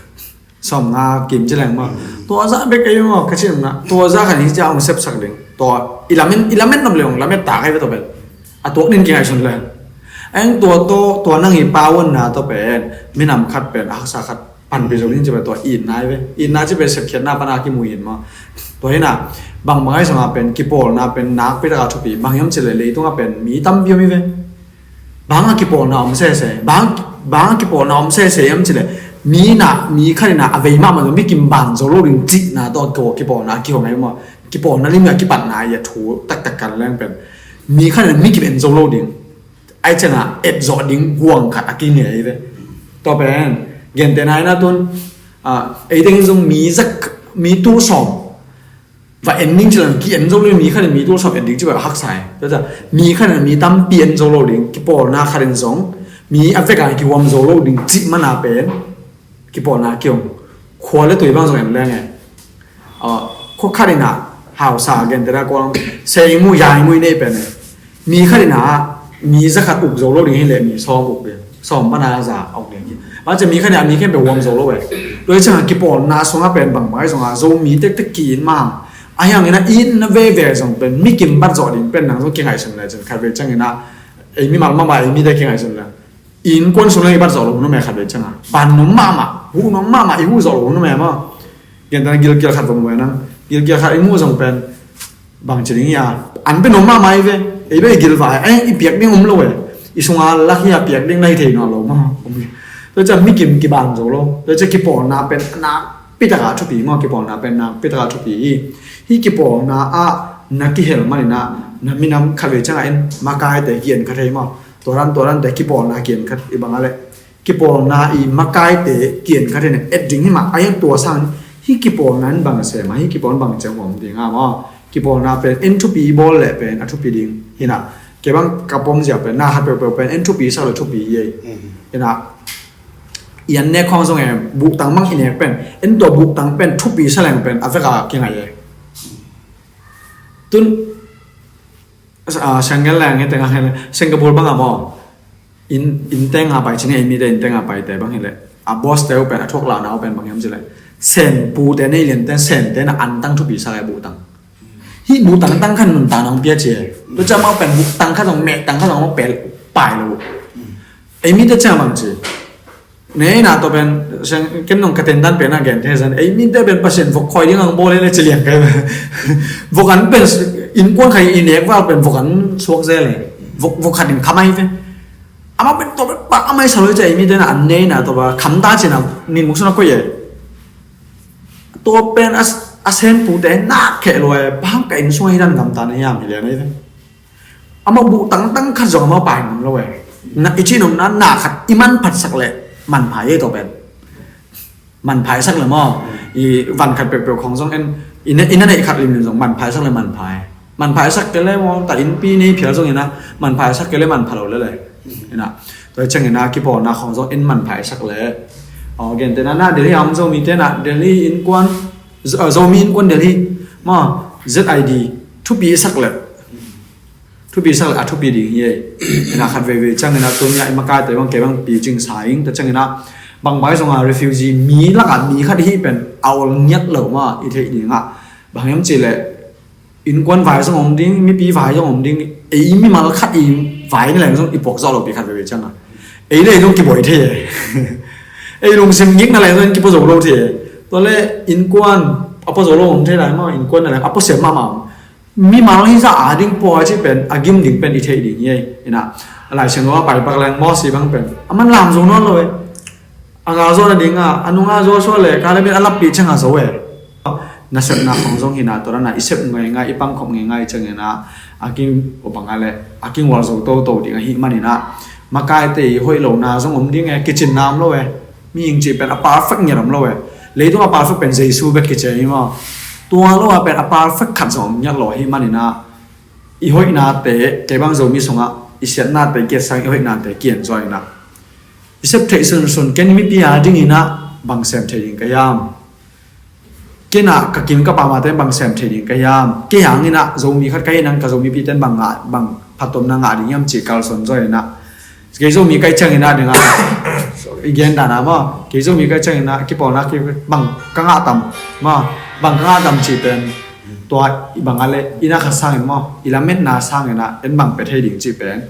sawm nga kim ci leng maw? Tua za bek ei maw ka cin na tua za khan hi cia hong sepsak ding. Tua i lamen i lamen nam le hong lamet ta kai ve tua pen a tuak nin kingaihsun leng. Eng tua tawh tua nang i pauanna tawh pen minam khat pen a haksa khat panpih zo ding ci pen tua itna hi ve. Itna ci pen sepkhiatna pana kimu in maw? Tua hi na bangbang ahi zongah pen kipawlna pen nakpi taka thupi bang hiam cileh leitungah pen mi tampi om hi ve. Bangah kipawlna om sese bang bangah kipawlna om sese hiam cileh mi na mi khat ina a vei mahmah zong mi kimban zo lo ding cihna tawh kipawlna a kihong ahi maw? Kipawlna lim a kipatna a thu taktak kan leng pen mi khat ina mi kiben zo lo ding. Ai ciangah etzawh ding guang khat a kingei ve. Tua pen gentehna ina tun ei tengin zong mi zak mi tul sawm va en ding ci leng ki en zo le mi khat in mi tul sawm en ding ci va haksa e. Tua ciah mi khat in mi tampi en zo lo ding kipawlna khat in zong mi a vekah kihuam zo lo ding cih mana pen kipawlna kihong khua le tui bang zong en leng e. Khua khat inah hausa gentena kuang seimu yaimu i nei pen e. Mi khat inah mi za khat uk zo lo ding hileh mi sawm uk ding sawm pana za uk ding hi. Macam mi khat inah mi khen pe huam zo lo e. Tua hi ciangah kipawlna sungah pen bangmai zongah zo mi tektek ki-in mahang a hiangin a itna veve zong pen mi kim bat zawh ding pen nang zong kingaihsun le cin khat ve ciangin ah ei mi malmama ei mi te kingaihsun le. Innkuan sung le i bat zawh lo hun um e khat vei ciangah ban nuam mahmah huh nuam mahmah i huh zawh lo hun um e maw? Gentena gilkial khat vong ve nang gilkial khat i muh zong pen bang ci ding hi a an pe nuam mahmah i ve. Ei ve i gilvai a i piak ding um lo e. I sunga lak hi a piak ding na hi thei nuam lo maw? Tua ciah mi kim kiban zo lo tua ciah kipawlna pen nakpi taka thupi maw? Kipawlna pen nakpi taka thupi hi. Hih kipawlna ah na kihel maninah na minam khat vei ciangah in makaite ki-en khat hei maw? Tuaran tuarante kipawlna kian khat i bang a le kipawlna i makaite kian khat in et ding hi mah a hiang tua sang hih kipawlna in bang sem a hih kipawlna bang ciang huam ding a maw? Kipawlna pen en thupi i bawl leh pen a thupi ding hinah kei bang ka pom zia pen na khat peuhpeuh pen en thupi sak le thupi i ei hinah i an nek khawng zong e buhtang bang i nek pen en tua buhtang pen thupi sa leng pen a veka kingai e. Tun Sengel leng hi tengah hi le Singapore bangah maw? Inn tenga pai cine ei mite inn tenga paite bang hileh a boss te uh pen a thuak lahna uh pen bang hiam cileh sen pute nei lian ten sen te na antang thupi sa lai buhtang. Hih buhtang tang khan nuntak nang pia cie. Tua ciah mau pen buhtang khan zong mehtang khan zong mau pel pai lo. Ei mite ciah bang ci. Nei na to pen ken nong ka tendan pen a gen the zan ei mite pen Pasian vok khoi ding ang bole le ciliang kai. Vok an pen innkuan khai i nek val pen vok an suak ze le. Vok vok khat in khamai ve. Ama pen to pen pa amai saloi cha ei mite na an nei na to ba khamta cina nin muk suna koi e. To pen a sen pute na khe lo e bang ka in sung hi dan gamta na yam hi le nei ve. Amah buh tangtang khat zong amah pai ngam lo e. Na i cih nopna na khat i manphat sak leh manphai ei tawh pen. Manphai sak leh maw i van khat peuhpeuh khawng zong en i na neih khat limlim zong manphai sak leh manphai. Manphai sak kei leh maw ta innpi nei phial zong ina manphai sak kei leh manpha lo leh leh ina. Tua ciang ina kipawlna khawng zong in manphai sak leh. Aw gentehna na Delhi a om Zomite na Delhi innkuan Zomi innkuan Delhi maw Z I D thupi sak leh. thupi sak le a thupi ding hi ei. Ina khat veivei ciangina tun nia i makaite bang kei bang picing sa ing ta ciangina bang bai zonga refugee mi laka mi khat hi pen a ol ngiat lo ma i theih dinga bang hiam cih leh innkuan vai zong om ding, mipi vai zong om ding, ei mimal khat i vai ni leng zong i puak zawh lo pi khat veivei cianga ei le ei zong kibawi thei e. Ei lungsim ngikna leng zong kipazo lo thei e. Tua le innkuan a pazo lo om thei lai ma innkuan na leng a pasiam mahmah mimal hi za a ding pua ci pen a gim ding pen i theih ding hi ei. Ina a Lai Siangtho a pai pak leng Mawsi bang pen a man lam zo nawn lo e. A ngal zawh nadinga a nunga Joshua le Caleb in a lappi cianga zo e. Nasepna khong zong hina tua dana i sep ngeingai i pangkhop ngeingai ciangina a king upanga le a king wal zo toto ding ahi manina makaite i hoih lona zong om ding e, kicinna om lo e. Mihing cih pen a perfect ngiat om lo e. Leitung a perfect pen Jesu bek kici hi maw? Tua lo a pen a perfect khat zong om ngiat lo ahi manina i hoihnate kei bang Zomi sunga i siatnate kiatsang i hoihnate kienjoy ina i sep theih sunsun ken mipi a dingina bang sem thei ding ka hiam? Kena ka kim ka pamate bang sem thei ding ka hiam? Kei hangina Zomi khat ka hi nang ka Zomi piten bang ngah bang phattuamna ngah ding hiam ci kalson zaw ina kei Zomi kai ciangina dinga i gen dana maw kei Zomi kai ciangina kipawlna ki bang ka ngah tam maw bang ka ngah tam ci pen tua i banga le ina khat sangin maw i lametna sangina en bang pe thei ding ci pen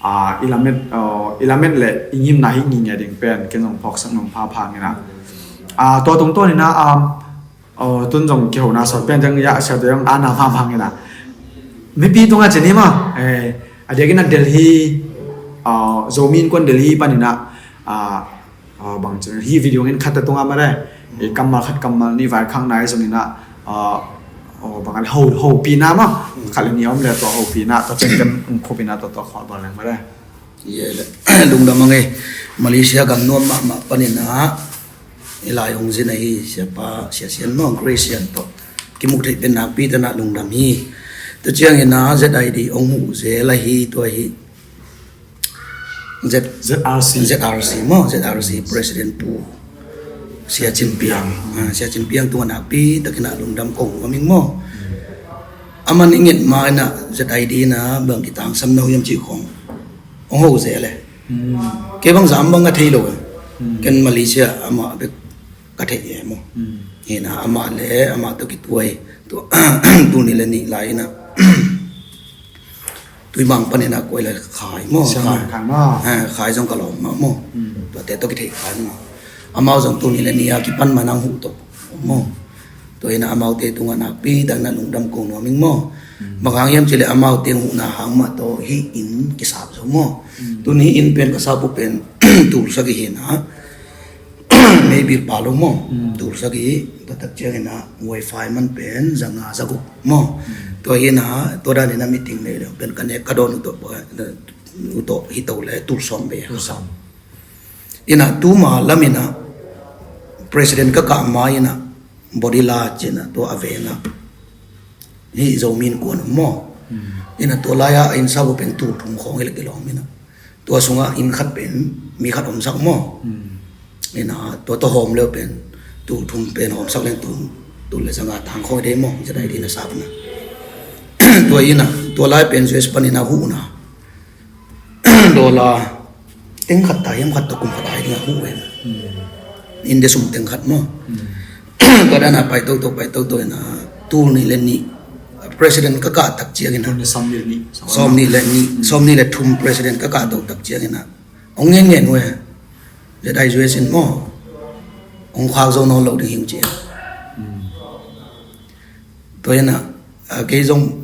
a i lamet a i lamet le i ngimna hi nginge ding pen ken zong phawksak nung pha pha ngina a tua tungtawn ina a tun zong kihona sawt pen teng ya sia teng ana pha pha ngina mipi tunga ceni maw a diakin a Delhi a Zomi innkuan Delhi panina a Aw, bang ci hi video ngen khat ta tunga mare i kammal khat kammal ni vai khang nai zongina aw bang an ho ho pina ma khat le ni om le tua ho pina tua cheng tem ung khupina tua tua khol bal leng mare. Ye le lungdam ang e. Malaysia gam nuam mahmah panina i lai hong zin ahi siapa sia sian mawng Grace sian tawh kimu thei pen nakpi tana lungdam hi. Tua ciangina Z I D hong mu zel ahi tua hi. Z- ZRC. ZRC maw, ZRC President Pu Sia Cin Piang. Ah, Sia Cin Piang tungah nakpi takin a lungdam kong uaming maw. Aman i nget ma ina Z I D na bang kitangsam na huyam cih khong hong ho zel e. Kei bang zam bang a thei lo e. Ken Malaysia amah bek ka thei e maw. Hina amah le amah tawh kituai tu ni le nih lai ina Tuimang panin a kuai le khai maw. Siang khai. Khai maw. Eh, khai zong ka lawm mah maw. Tuate tawh kithei khai maw. Amau zong tuni le ni a kipan manang huh tawh maw. Tua ina amaute tungah nakpi tak na lungdam kong nuam ing maw. Bang hang hiam cih le amaute huhna hang mah tawh hih inn kisap zo maw. Tuni hih inn pen ka sap uh pen tulsak i hina. Meibil pa lo maw. Tulsak i tua tak ciangin a wifi man pen zanga zaguk maw. Tua hi ina tua dan ina meeting nei le pen ka nek ka dawn uh tawh uh tawh hi to le tulsawm bei. Tulsawm. Ina tuma lam ina president ka kah ma ina body la cina tua a venga. Hih Zomi innkuan maw. Ina tua lai-a a inn sap uh pen tul thum khawng hi le kilawm ina. Tua sungah inn khat pen mi khat omsak maw. Ina tua tawh hawm leu pen tul thum pen hawmsak leng tul, tul le zanga tang khawng hi dei maw. Zia dai dina sap na. Tua ina tua lai pen U S pan ina huh na. Dollar teng khat ta hiam khat ta kum khat ai ding a huh em. India sum teng khat maw. Tua dan a pai toto pai toto ina tul nih le nih president ka kah tak ciang ina. Tul nih sawm nih le nih. Sawm nih le nih sawm nih le thum president ka kah toto tak ciang ina. Ong ngen ngen we. Zia dai U S in maw. Ong khak zo nawn lo ding hing ciang. Tua ina kei zong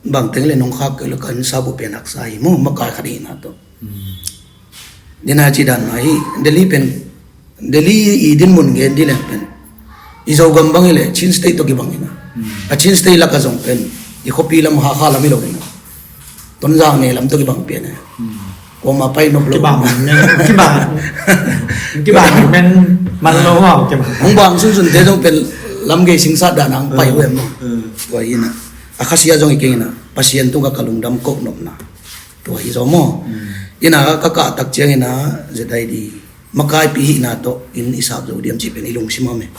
bang teng le nong khak kei lo kan sap uh pen haksa hi maw makai khat hi na tawh. Dina ci dan mah hi Delhi pen Delhi i dinmun gen di leng pen i Zogam bang hi le Chin State tawh kibang hi na. A Chin State laka zong pen i khuapi lam Hakha lam hi lo hi na. Tonzang ne lam tawh kibang pian e. Kuama pai nop lo. Kibang men kibang kibang men man lo maw kibang. Hong bang sunsun te zong pen lam gei singsat dan ang pai uh em maw. Tua hi na a khasia zong i keng hi na Pasian tung ka ka lungdam kok nopna. Tua hi zaw maw. Ina ka kah tak ciang ina Z I D makaipi hihna tawh inn i sap zo diam cih pen i lungsim a me.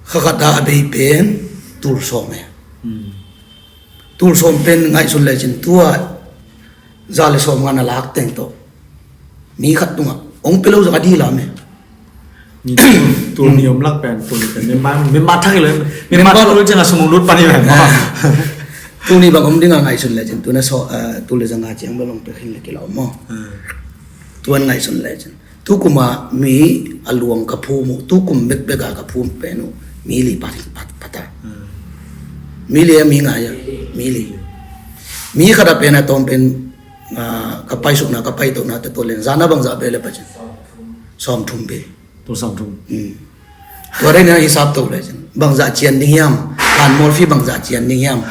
Kha khat a a bei pen tul sawm e. Tul sawm pen ngaihsun lecin tua za le sawm nga na lak teng tawh mi khat tungah hong pia lo zong a dih lam e. Tul ni om lak pen, tul ni pen member, member thak hi lo, member thak lo ciang a sum hong lut pan hi lo. Tul ni bang om ding a ngaihsun lecin tu na so, ah, tul le za nga ciang bel hong pia khin le kilau maw. Tuan ngaihsun lecin. Tukum a mi a luang ka phum uh, tukum bekbek a ka phum pen uh mi li pa, pa, pata. Mi li a mi nga a, mi li. Mi khat a pen a tawm pen, ah, ka paisukna, ka paitona te tawh len zana bangzah bel le pacin. Sawm thum bel. Tul sawm thum. Tua rei na hisap to lecin bangzah cian ding hiam, han mawlfi bangzah cian ding hiam.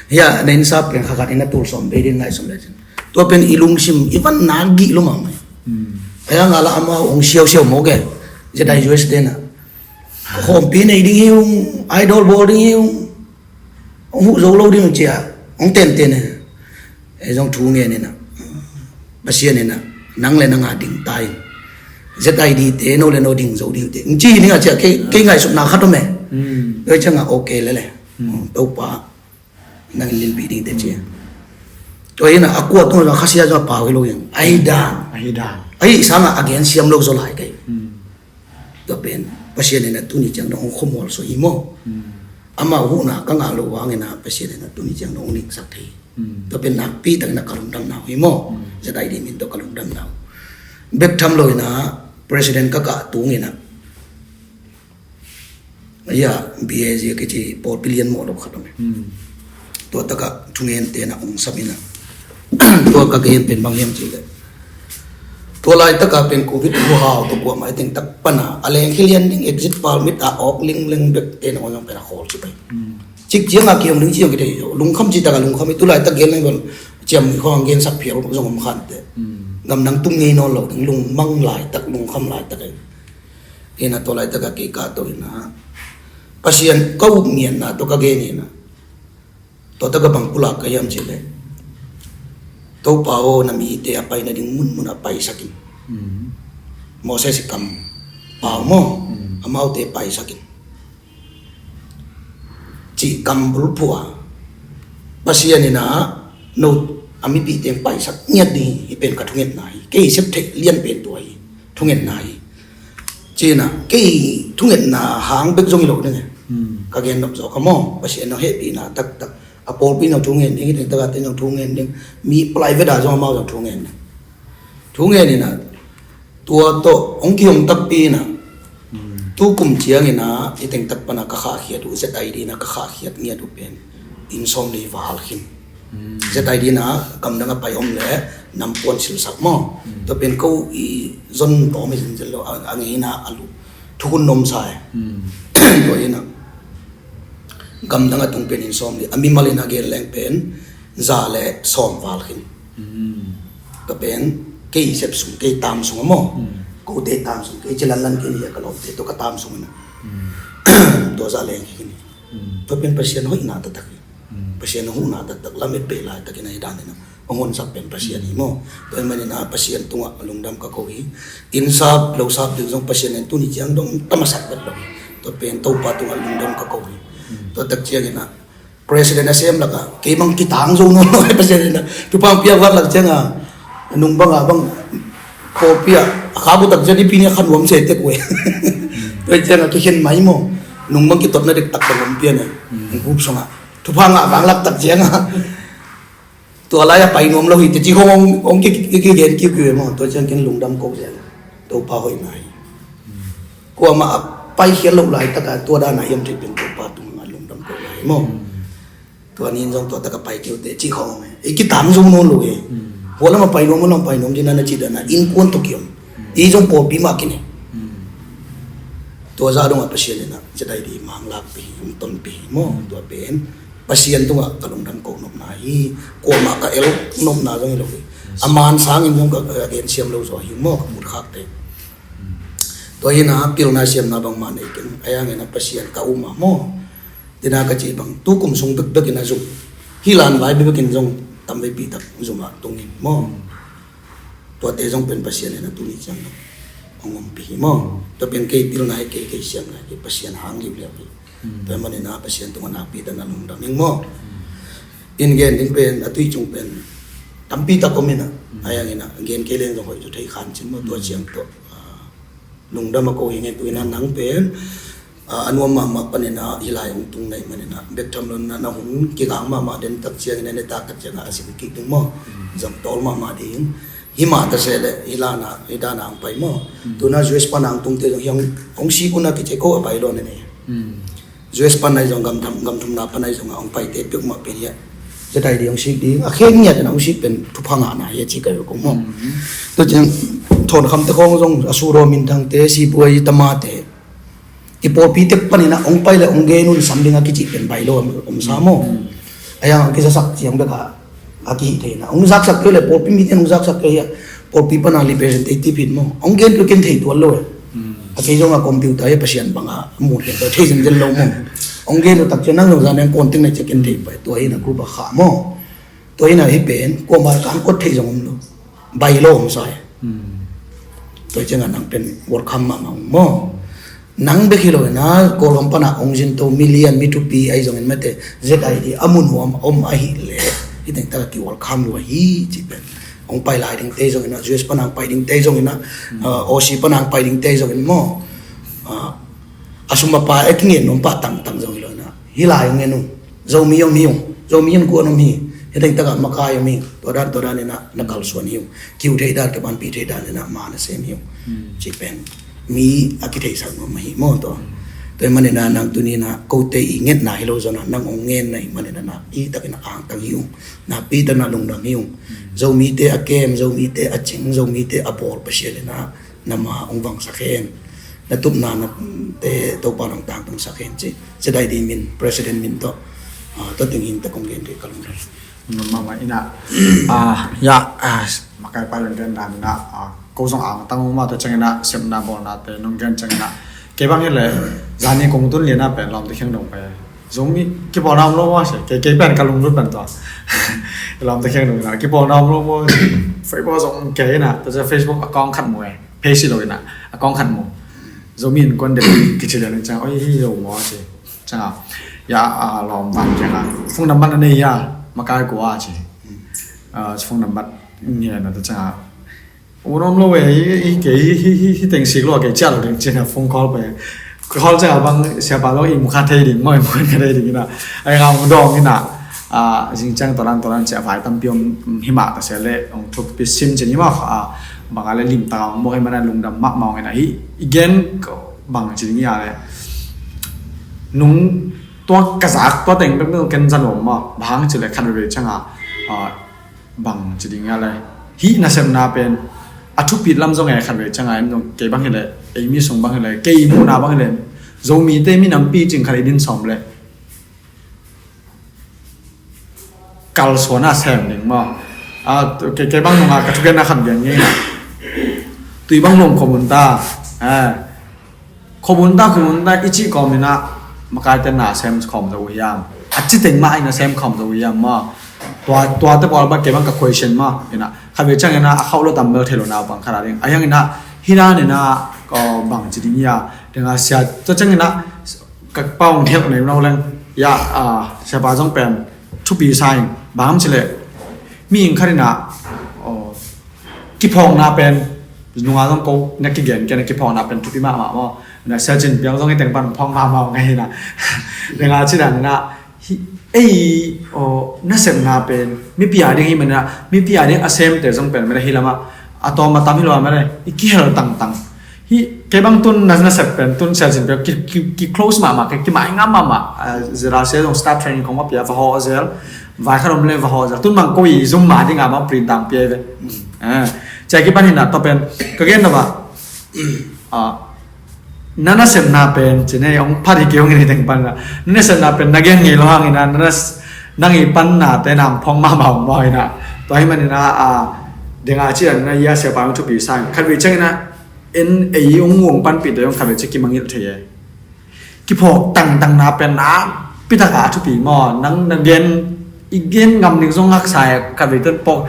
Hia na hisap pen kha khat ina tul sawm bel ding ngaihsun lecin. Tua pen i lungsim i van na gih lo mahmah. Aya nga la amau hong siausiau mawk e. Zedai U S te na khawmpi nei ding hi ung, idol bawl ding hi ung. Hong huh zo lo ding cia hong tenten e. Ei zong thu ngen ina, Pasian ina, nang le nang a ding ta in. Z I D te no le no ding zo ding te hong ci hi ding a cia kei, kei ngaihsutna khat om e. Tua ciang a ok lele. Topa nang in linpih ding te cia. Tua ina a kua tung zong khasia zong a pau hi lo in a hi dan. A hi dan. A hi sanga a gen siam lo zaw lai kei. Tua pen Pasian in a tuni ciang dong hong khuamual suah hi maw? Amau huhna ka ngah loh vangin a Pasian in a tuni ciang dong hong ningsak thei hi. Tua pen nakpi takin a ka lungdamna uh hi maw? Z I D min tawh ka lungdamna uh. Bek tham lo in a President ka kah tungin a, a, B A Z kici pawlpi lian mawh lo khat om e. Tua takah thungen te na hong sam in a, tua ka gen pen bang hiam cih leh, tua laitaka pen Covid huhau tawh kuamah i teng tak pana a lengkhia lian ding exit permit a awk lingleng bek te na hong zong pen a khawl ci pai. Cik cianga kihong ding ci hong kithei zo. Lungkham ci taka lungkham i tu laitak gen leng bel ciam khawng gensak phial zong om khan te. Gamdang tum ngei nawn lo ding lungmang laitak, lungkham laitak e. Ina tua laitaka kei ka to ina Pasian ka uk ngianna tawh ka gen ina. Tua taka bang pulak ka hiam cih leh, Topa aw, na mite a pai nading munmun a paisakin. Moses i kam pau maw? Amaute paisakin. Cih kam bulphuh a Pasian in a no a mipihte paisak ngiat ding hi, hi pen ka thungetna hi. Kei sep theih lian pen tua hi. Thungetna hi. Cina kei thungetna hang bek zong hi lo ding e. Ka gen nop zaw ka maw, Pasian no hehpihna taktak. A pawlpi no thungen ding, hi teng taka te no thungen ding. Mi private a zong amau zong thungen ding. Thungen ina tua tawh hong kihong takpi ina. Tukum ciang ina i teng tak pana ka khahkhiat uh Z I D na ka khahkhiat ngiat uh pen inn sawm li val khin. Z I D na gamdang a pai om le nampuan silsak maw? Tua pen ko i zon tawm i zinzel lo a, a ngeina a lu thukhun nom sa e. Tua ina gamdang a tung pen inn sawm li a mimal ina gen leng pen za le sawm val khin. Tua pen kei sep sung, kei tam sung a maw? Kote tam sung, kei cilanlan kei ni a ka lawmte tua ka tam sung ina. Tua za leng khin. Tua pen Pasian hoihna taktak hi. Pasian huhna taktak lamet peh laitakin a hi dan ina hong honsak pen Pasian hi maw? Tua hi manin a Pasian tungah lungdam ka ko hi. Inn sap lo sap ding zong Pasian in tuni ciang dong tamasak vet lo hi. Tua pen Topa tungah lungdam ka ko hi. Tua tak ciangin a President a sem laka kei bang kitang zo nawn lo hi Pasian in a thupha hong piak vak lak cianga nung banga bang pawlpi a a khabu tak ciang i pi ni a kha nuam se tek uh e. Tua cianga kikhen mai maw? Nung bang kitotna dektak bang om pian e. Hong kup sungah thupha ngah vang lak tak cianga tua lai a pai nuam lo hi teci hong hong ki ki gen kiu kiu e maw? Tua ciang ken lungdam ko ciang Topa hoihna hi. Kuamah a paikhiat loh laitaka tua dana hiam thei pen Topa tungah lungdam ko lai hi maw? Tua nin zong tua taka pai kiu teci hong e i kitang zo nawn lo hi. Hua lama pai nuam, hua lama pai nuam dina na ci dana innkuan tuk hiam? I zong pawlpi mah kine. Tua zah dongah Pasian inah citai di manglak pi hi, hong ton pi hi maw? Tua pen Pasian tungah ka lungdam ko nopna hi. Kuamah ka el nopna zong hi lo hi. A man sangin zong ka, ka gen siam lo zaw hi maw, ka mutkhakte. Tua hinah pilna siamna bangmah nei keng. A yanginah Pasian ka um ah maw? Tina ka cih bang tukum sung bekbekin a zum hi, lan vai bekbekin zong tamveipi tak zumah tungin maw? Tuate zong pen Pasian inah tuni ciang hong ompih hi maw? Tua pen kei pilna hi kei, kei siamna hi kei, Pasian hang liuliau hi. Tua hi maninah Pasian tungah nakpi tak na lungdam ing maw? In gen ding pen a tui cung pen tampi tak om ina, a yang ina gen kei leng zong hoih cu thei khan cin maw, tua ciang tawh lungdam a ko hi nge. Tu ina nang pen a nuam mahmah pan ina hi lai hong tung naih man ina bek tham lo ina na hun kigang mahmah den tak ciang ina ne tak tak ciang a sim kik ding maw, zam tawl mahmah ding. Hi mah ta se le hi lana hi dana hong pai maw. Tuna U S pan a hong tungte zong hi hong sik una kice ko a pai lo na nei. U S pan ai zong gam thumna pan ai zong a hong paite pek mah pen hi a, zetai di hong sik ding a khen ngiat in a hong sik pen thupha ngahna hi a ci kai kong maw. Tua ciang Thawn Kham te khawng zong a Suro Min Thang te, Sibuai Tama te, i pawlpi te pan ina hong pai le hong gen un sam ding a kici pen bai lo om sa maw. A yang a kizasak ciang bek a a kihih thei na hong zaksak kei le pawlpi mite hong zaksak kei hi a, pawlpi pana representative hin maw hong gen tu ken thei tuan lo e. A kei zong a computer hi a Pasian bang a mun ken thei zenzen lo maw. Hong gen tu tak ciang nang zong zan neng kon ting na cia ken thei pai tua hi na group a kha maw. Tua hi na hi pen kuama kan kot thei zong om lo, bai lo om sa e. Tua ciang a nang pen welcome mahmah maw. Nang bek hi lo ina Kawlgam pana hong zin to million mi thupi ai zongin mate Z I D a mun huam om ahi le hi teng taka ki welcome lo hi ci pen. Hong pai lai ding te zongin a U S pana hong pai ding te zongin a Aussie pana hong pai ding te zongin maw. A sum a pa e kingen nong pa tang tang zong hi lo ina hi lai hong en ung. Zomi hong hi ung, Zomi hong kuan hong hi. Hi teng taka makai hong hi. Tua dan tua dan ina na kalsuan hi ung. Kiu thei dan ka banpi thei dan ina ma na sem hi ung. Ci pen mi a kitheisak nuam ahi maw tua. Tua hi manina nang tunina kote i ngetna hi lo zona nang hong ngenna hi manina na i takina angtang hi ung. Na pi takna lungdam hi ung. Zomite a kem, Zomite a cing, Zomite a bawl Pasian ina na ma hong vangsak hen. Na tupna na te Topa nong tangtungsak hen ci. Cidai di min, President min tawh tua ting hin ta kong gen kei ka lungdam. Mama ina ya makai pa leng gen dan ina ko zong ang tang ma ta ciang ina sepna bawlna te nong gen ciang ina kei bang hi le zani kong tun liana pen lawm te kheng dong pai. Zomi kipawlna om lo maw se kei kei pen ka lunglut pen tua. Lawm te kheng dong ina kipawlna om lo maw. Facebook zong kei ina ta ciang Facebook account khat mu e. Page lo ina account khat mu. Zomi in kuan dek kici lian ciang oi hi lo maw se. Ciang a ya a lawm van kiang a phone number na nei ya makai kua ci. Phone number nge na ta ciang a unom lo e hi ke hi hi hi teng sik lo ke cia lo ding cina phone call pe call ciang a bang siapa lo i mukha thei ding ngoi mukha thei ding ina ai nga mu dong ina. Zing ciang toran toran cia vai tampi om hi ma ta se le ong thupi sim cini ma bang a le lim ta ong mo hi mana lungdam ma ma ong ina hi igen bang ci ding ya le nung tua ka zak tua teng bek bek ken zan om ma bang ci le khat ve ciang a bang ci ding a le hi nasepna pen a thupit lam zong e khat ve ciang a en zong kei bang hi le ei mi sung bang hi le kei muhna bang hi le Zomi te mi nampi cing khat i din sawm le kalsuan a sem ding maw. Kei bang nunga ka thugen a khat gen ngei na tui bang lom khomun ta khomun ta khomun ta i cih kawm ina makai te na sem khawm zo hiam a ci teng mah ina sem khawm zo hiam maw. Tua tua te pawl ba kei bang ka question maw ina khat ve ciang ina a khauh lo tam bel thei lo na bang khat a ding a yang ina hi na nina bang ci ding ia ding a sia tua ciang ina ka pau hong helh nei lo leng ia siapa zong pen thupi sa in bang ci le mi ing khat ina kiphawkna pen nunga zong ko na kigen kei na kiphawkna pen thupi mahmah maw. Na sia cin piang zong i teng pan phawk mahmah ngai na ding a ci dan ina ei nasepna pen mipi a ding hi mana mipi a ding a semte zong pen mana hi lama a tawm a tam hi lo a mana i kihel tangtang. Hi kei bang tun na nasep pen tun sia cin pen ki close mahmah ki mai ngam mahmah. Zera sia zong start training kong ma pia va ho zel vai khat om le va ho zel tun bang ko i zum ma ding a ma print dang pia ve. Cia ki pan hi na to pen ka gen na ba na nasepna pen ci nei ong phat hi kei ong in hi teng pan na nasepna pen na gen ngei lo hang ina na nang i pan na te nam phong ma ma ong maw ina tua hi man ina a ding a ci na ia sia pa ong thupi sa khat ve ciang ina en ei ong ong panpih te ong khat ve ci kimangil thei e. Kiphawk tangtang na pen na pitak a thupi maw nang na gen i gen ngam ning zong haksa e khat ve ten pawk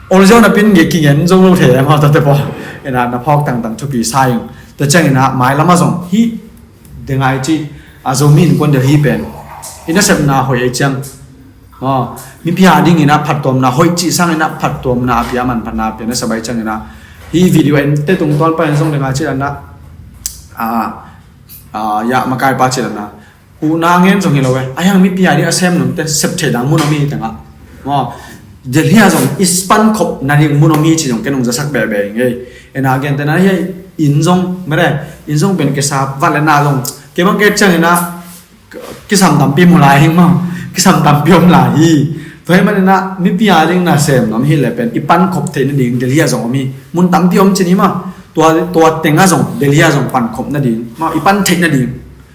ol ziau na pin nge kingen zo lo thei e maw tate pawk ina na phawk tangtang thupi sa ing. Tua ciang ina mai lama zong hi dengai ci a Zomi in kuan del hi pen i nasepna hoih ei ciang Aw, mipi a dingin a phattuamna hoih cih sangin a phattuamna a pia, manphatna a pia, na sabai ciangin a hih video en te tungtawn panin zong ding a cih dan a, a, a, ya makaipa cih dan a huhna ngen zong hi lo e. A hiang mipi a ding a sem nunte sep theih dang mun om hi tengah. Maw, Delhi a zong i pankhop nading mun om hi cih zong ken hong zasak behbeh ing ei. Ena gentehna hi a inn zong mede, inn zong pen kesa vat le na zong kei bang kei ciangin a kisam tampi mu lai hi maw, kisam tampi om lai hi. Tua hi manin a mipi a ding nasem nuam hi le pen i pankhop theih nading Delhi a zong om hi. Mun tampi om cin hi maw, tua, tua tengah zong Delhi a zong pankhop nading maw, i pan theih nading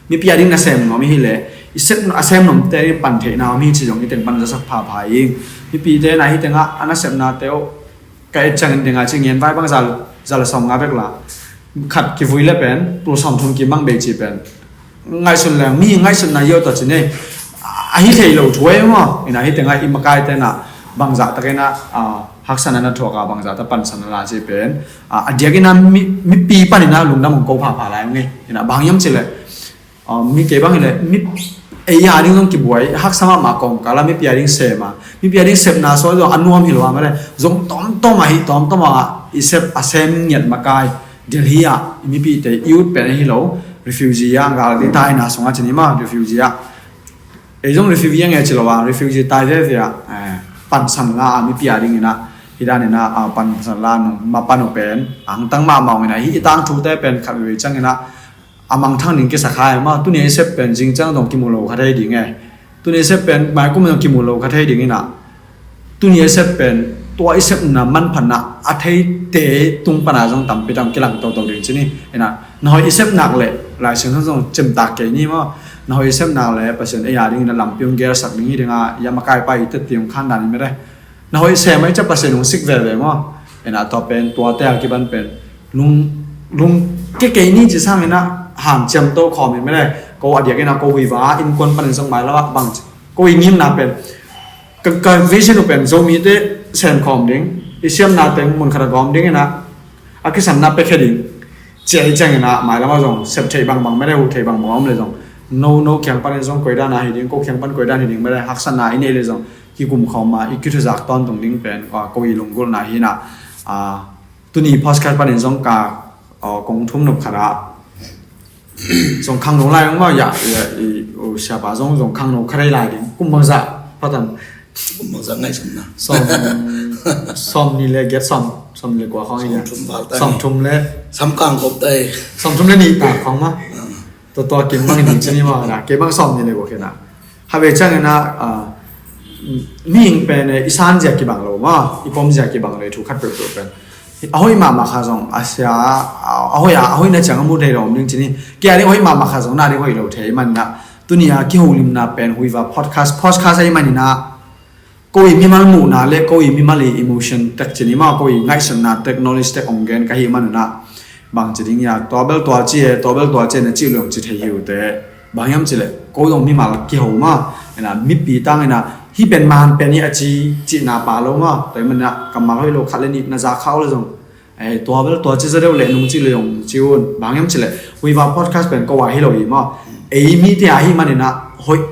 mipi a ding nasem nuam hi le, i sep, a sem nuamte ding pan theihna om hi ci zong i teng pan zasak phapha ing. Mipite na hi tengah a nasepnate uh ka et ciangin ding a ci ngen vai bang za, za le sawmnga bek la khat kivui le pen tul sawmthum kim bang bei ci pen ngaihsun leng mi ngaihsutna yo ta ci nei. A hi thei lo thu ei maw, ina hi tengah i makaite na bangzah takin a, a, haksatna na thuak a bangzah ta pansan na la ci pen, a, a diakin a mi, mipi panin a lungdam hong ko phapha lai ung ei. Ina bang hiam ci le, a, mi kei bang hi le mi ei a ding zong kibuai haksa mahmah kawmkal a mipi a ding sem a, mipi a ding sepna sawi zong a nuam hi lo a male zong tawmtawm a hi tawmtawm a i sep a sem ngiat makai Delhi a i mipite i ut pen a hi lo refugee a gal ding ta ina sung a ci ni maw, refugee a ei zong refugee a nge ci lo a refugee tai veve a, eh, pansan la a mipi a dingin a hi danin a, a, pansan la nung ma pan uh pen a hangtang mahmah ung ina hi i tangthute pen khat veve ciangin a a mangthang ding kisa kha e maw, tuni a i sep pen zing ciang zong kimu lo kha thei ding e. Tuni a i sep pen maikum zong kimu lo kha thei ding ina. Tuni a i sep pen tua i sepna manphatna a theite tung pana zong tampi tam kilang toto ding ci ni. Ina, na hoih i sep nak le, Lai Siangtho zong cimtak kei ni maw. Na hoih i sep nak le Pasian ei a ding ina lampi hong gelsak ding hi ding a, ya makai pa i teti hong khan dan i mede. Na hoih sem a i cia Pasian hong sik veve maw. Ina tua pen, tuate a kiban pen lung, lung kei kei ni ci sangin a hanciam to khawm in mede. Ko a diakin a ko huiva innkuan panin zong mai lo a bang ci ko i ngimna pen ka, ka vision uh pen Zomite sem khawm ding, i siamna teng mun khat a gawm ding ina a kisamna pekhe ding. Cia hi ciangin a mailam a zong sep theih bangbang mede, huh theih bangbang om le zong no, no kiang panin zong koi dan a hi ding, ko kiang pan koi dan hi ding mede, haksatna i neih le zong kikum khawm a i kithuzak tawntung ding pen, a, ko i lunggulhna hi ina, a, tuni podcast panin zong ka, a, kong thum nop khat a zong khangno lai ung maw, ya, ya, i, u, siapa zong, zong khangno kha rei lai ding. Kum bangzah patan. Kum bangzah ngaihsutna. Sawm, sawm ni le giat sawm, sawm ni le kua khawng i ya. Sawm thum val tai. Sawm thum le. Sam kang kop tai. Sawm thum le nih ta khawng maw. Ah. Tua tua kim bang i ding ci ni maw, na, kei bang sawm ni le kua kei na. Kha ve ciangin a, a, mihing pen, eh, i san zia kibang lo maw, i pom zia kibang lo, i thu khat peuhpeuh pen. A hoih mahmah kha zong, a sia, a, a hoih a, a hoihna ciang a mu thei lo om ding ci ni. Kei a ding a hoih mahmah kha zong, na ding hoih lo thei man na. Tuni a kiholimna pen, huiva podcast, podcast a i man ina. Ko i mimal muhna le, ko i mimal i emotion tek ci ni maw, ko i ngaihsutna tek, knowledge tek ong gen ka hi man ina. Bang ci ding ya, tua bel tua ci e, tua bel tua ci e, na ci lo ci thei hi uh te. Bang hiam ci le, ko zong mimal kiho maw, ina mipi tang ina, hi pen man pen hi a ci, cihna pa lo maw, tua hi man ina, kammal hoih lo khat le nih, na za khau le zong. Eh, tua bel tua ci za deuh le nung ci le zong ci un, bang hiam ci le, huiva podcast pen ko a hi lo hi maw. Ei mite a hi man ina, hoih,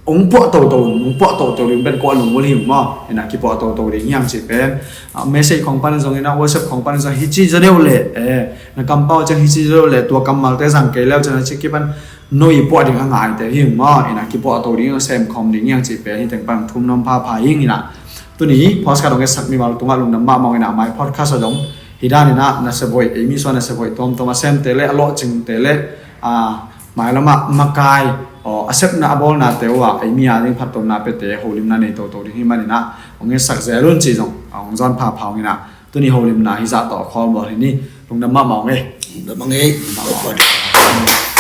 ong puah toto, ong puah toto ding pen ko a lungul hi maw, ina kipuah toto ding hiam ci pen. Ah, message khong pan zong ina, WhatsApp khong pan zong hi ci za deuh le, eh, na kampau ciang hi ci za deuh le, tua kammalte zang kei leu ciang na ci kipan, no i puah ding a ngaite hi maw, ina kipuah to ding a sem khawm ding hiang ci pen hi teng pan thum nuam phapha hi ina. Tuni podcast dong e sak mimal tungah lungdam mahmah ina mai podcast a dong hi dan ina na sep hoih, ei mi suan na sep hoih tawmtawm a semte le a lawhcingte le, a, mailam ah makai, aw, a sepna a bawlnate uh a ei mi a ding phattuamna pete holimna nei toto ding hi man ina hong e sak zel un ci zong a hong zawn phapha hong ina. Tuni holimna hi zah tawh a khawl bawl hi ni. Lungdam mahmah ung ei. Lungdam mahmah ung ei.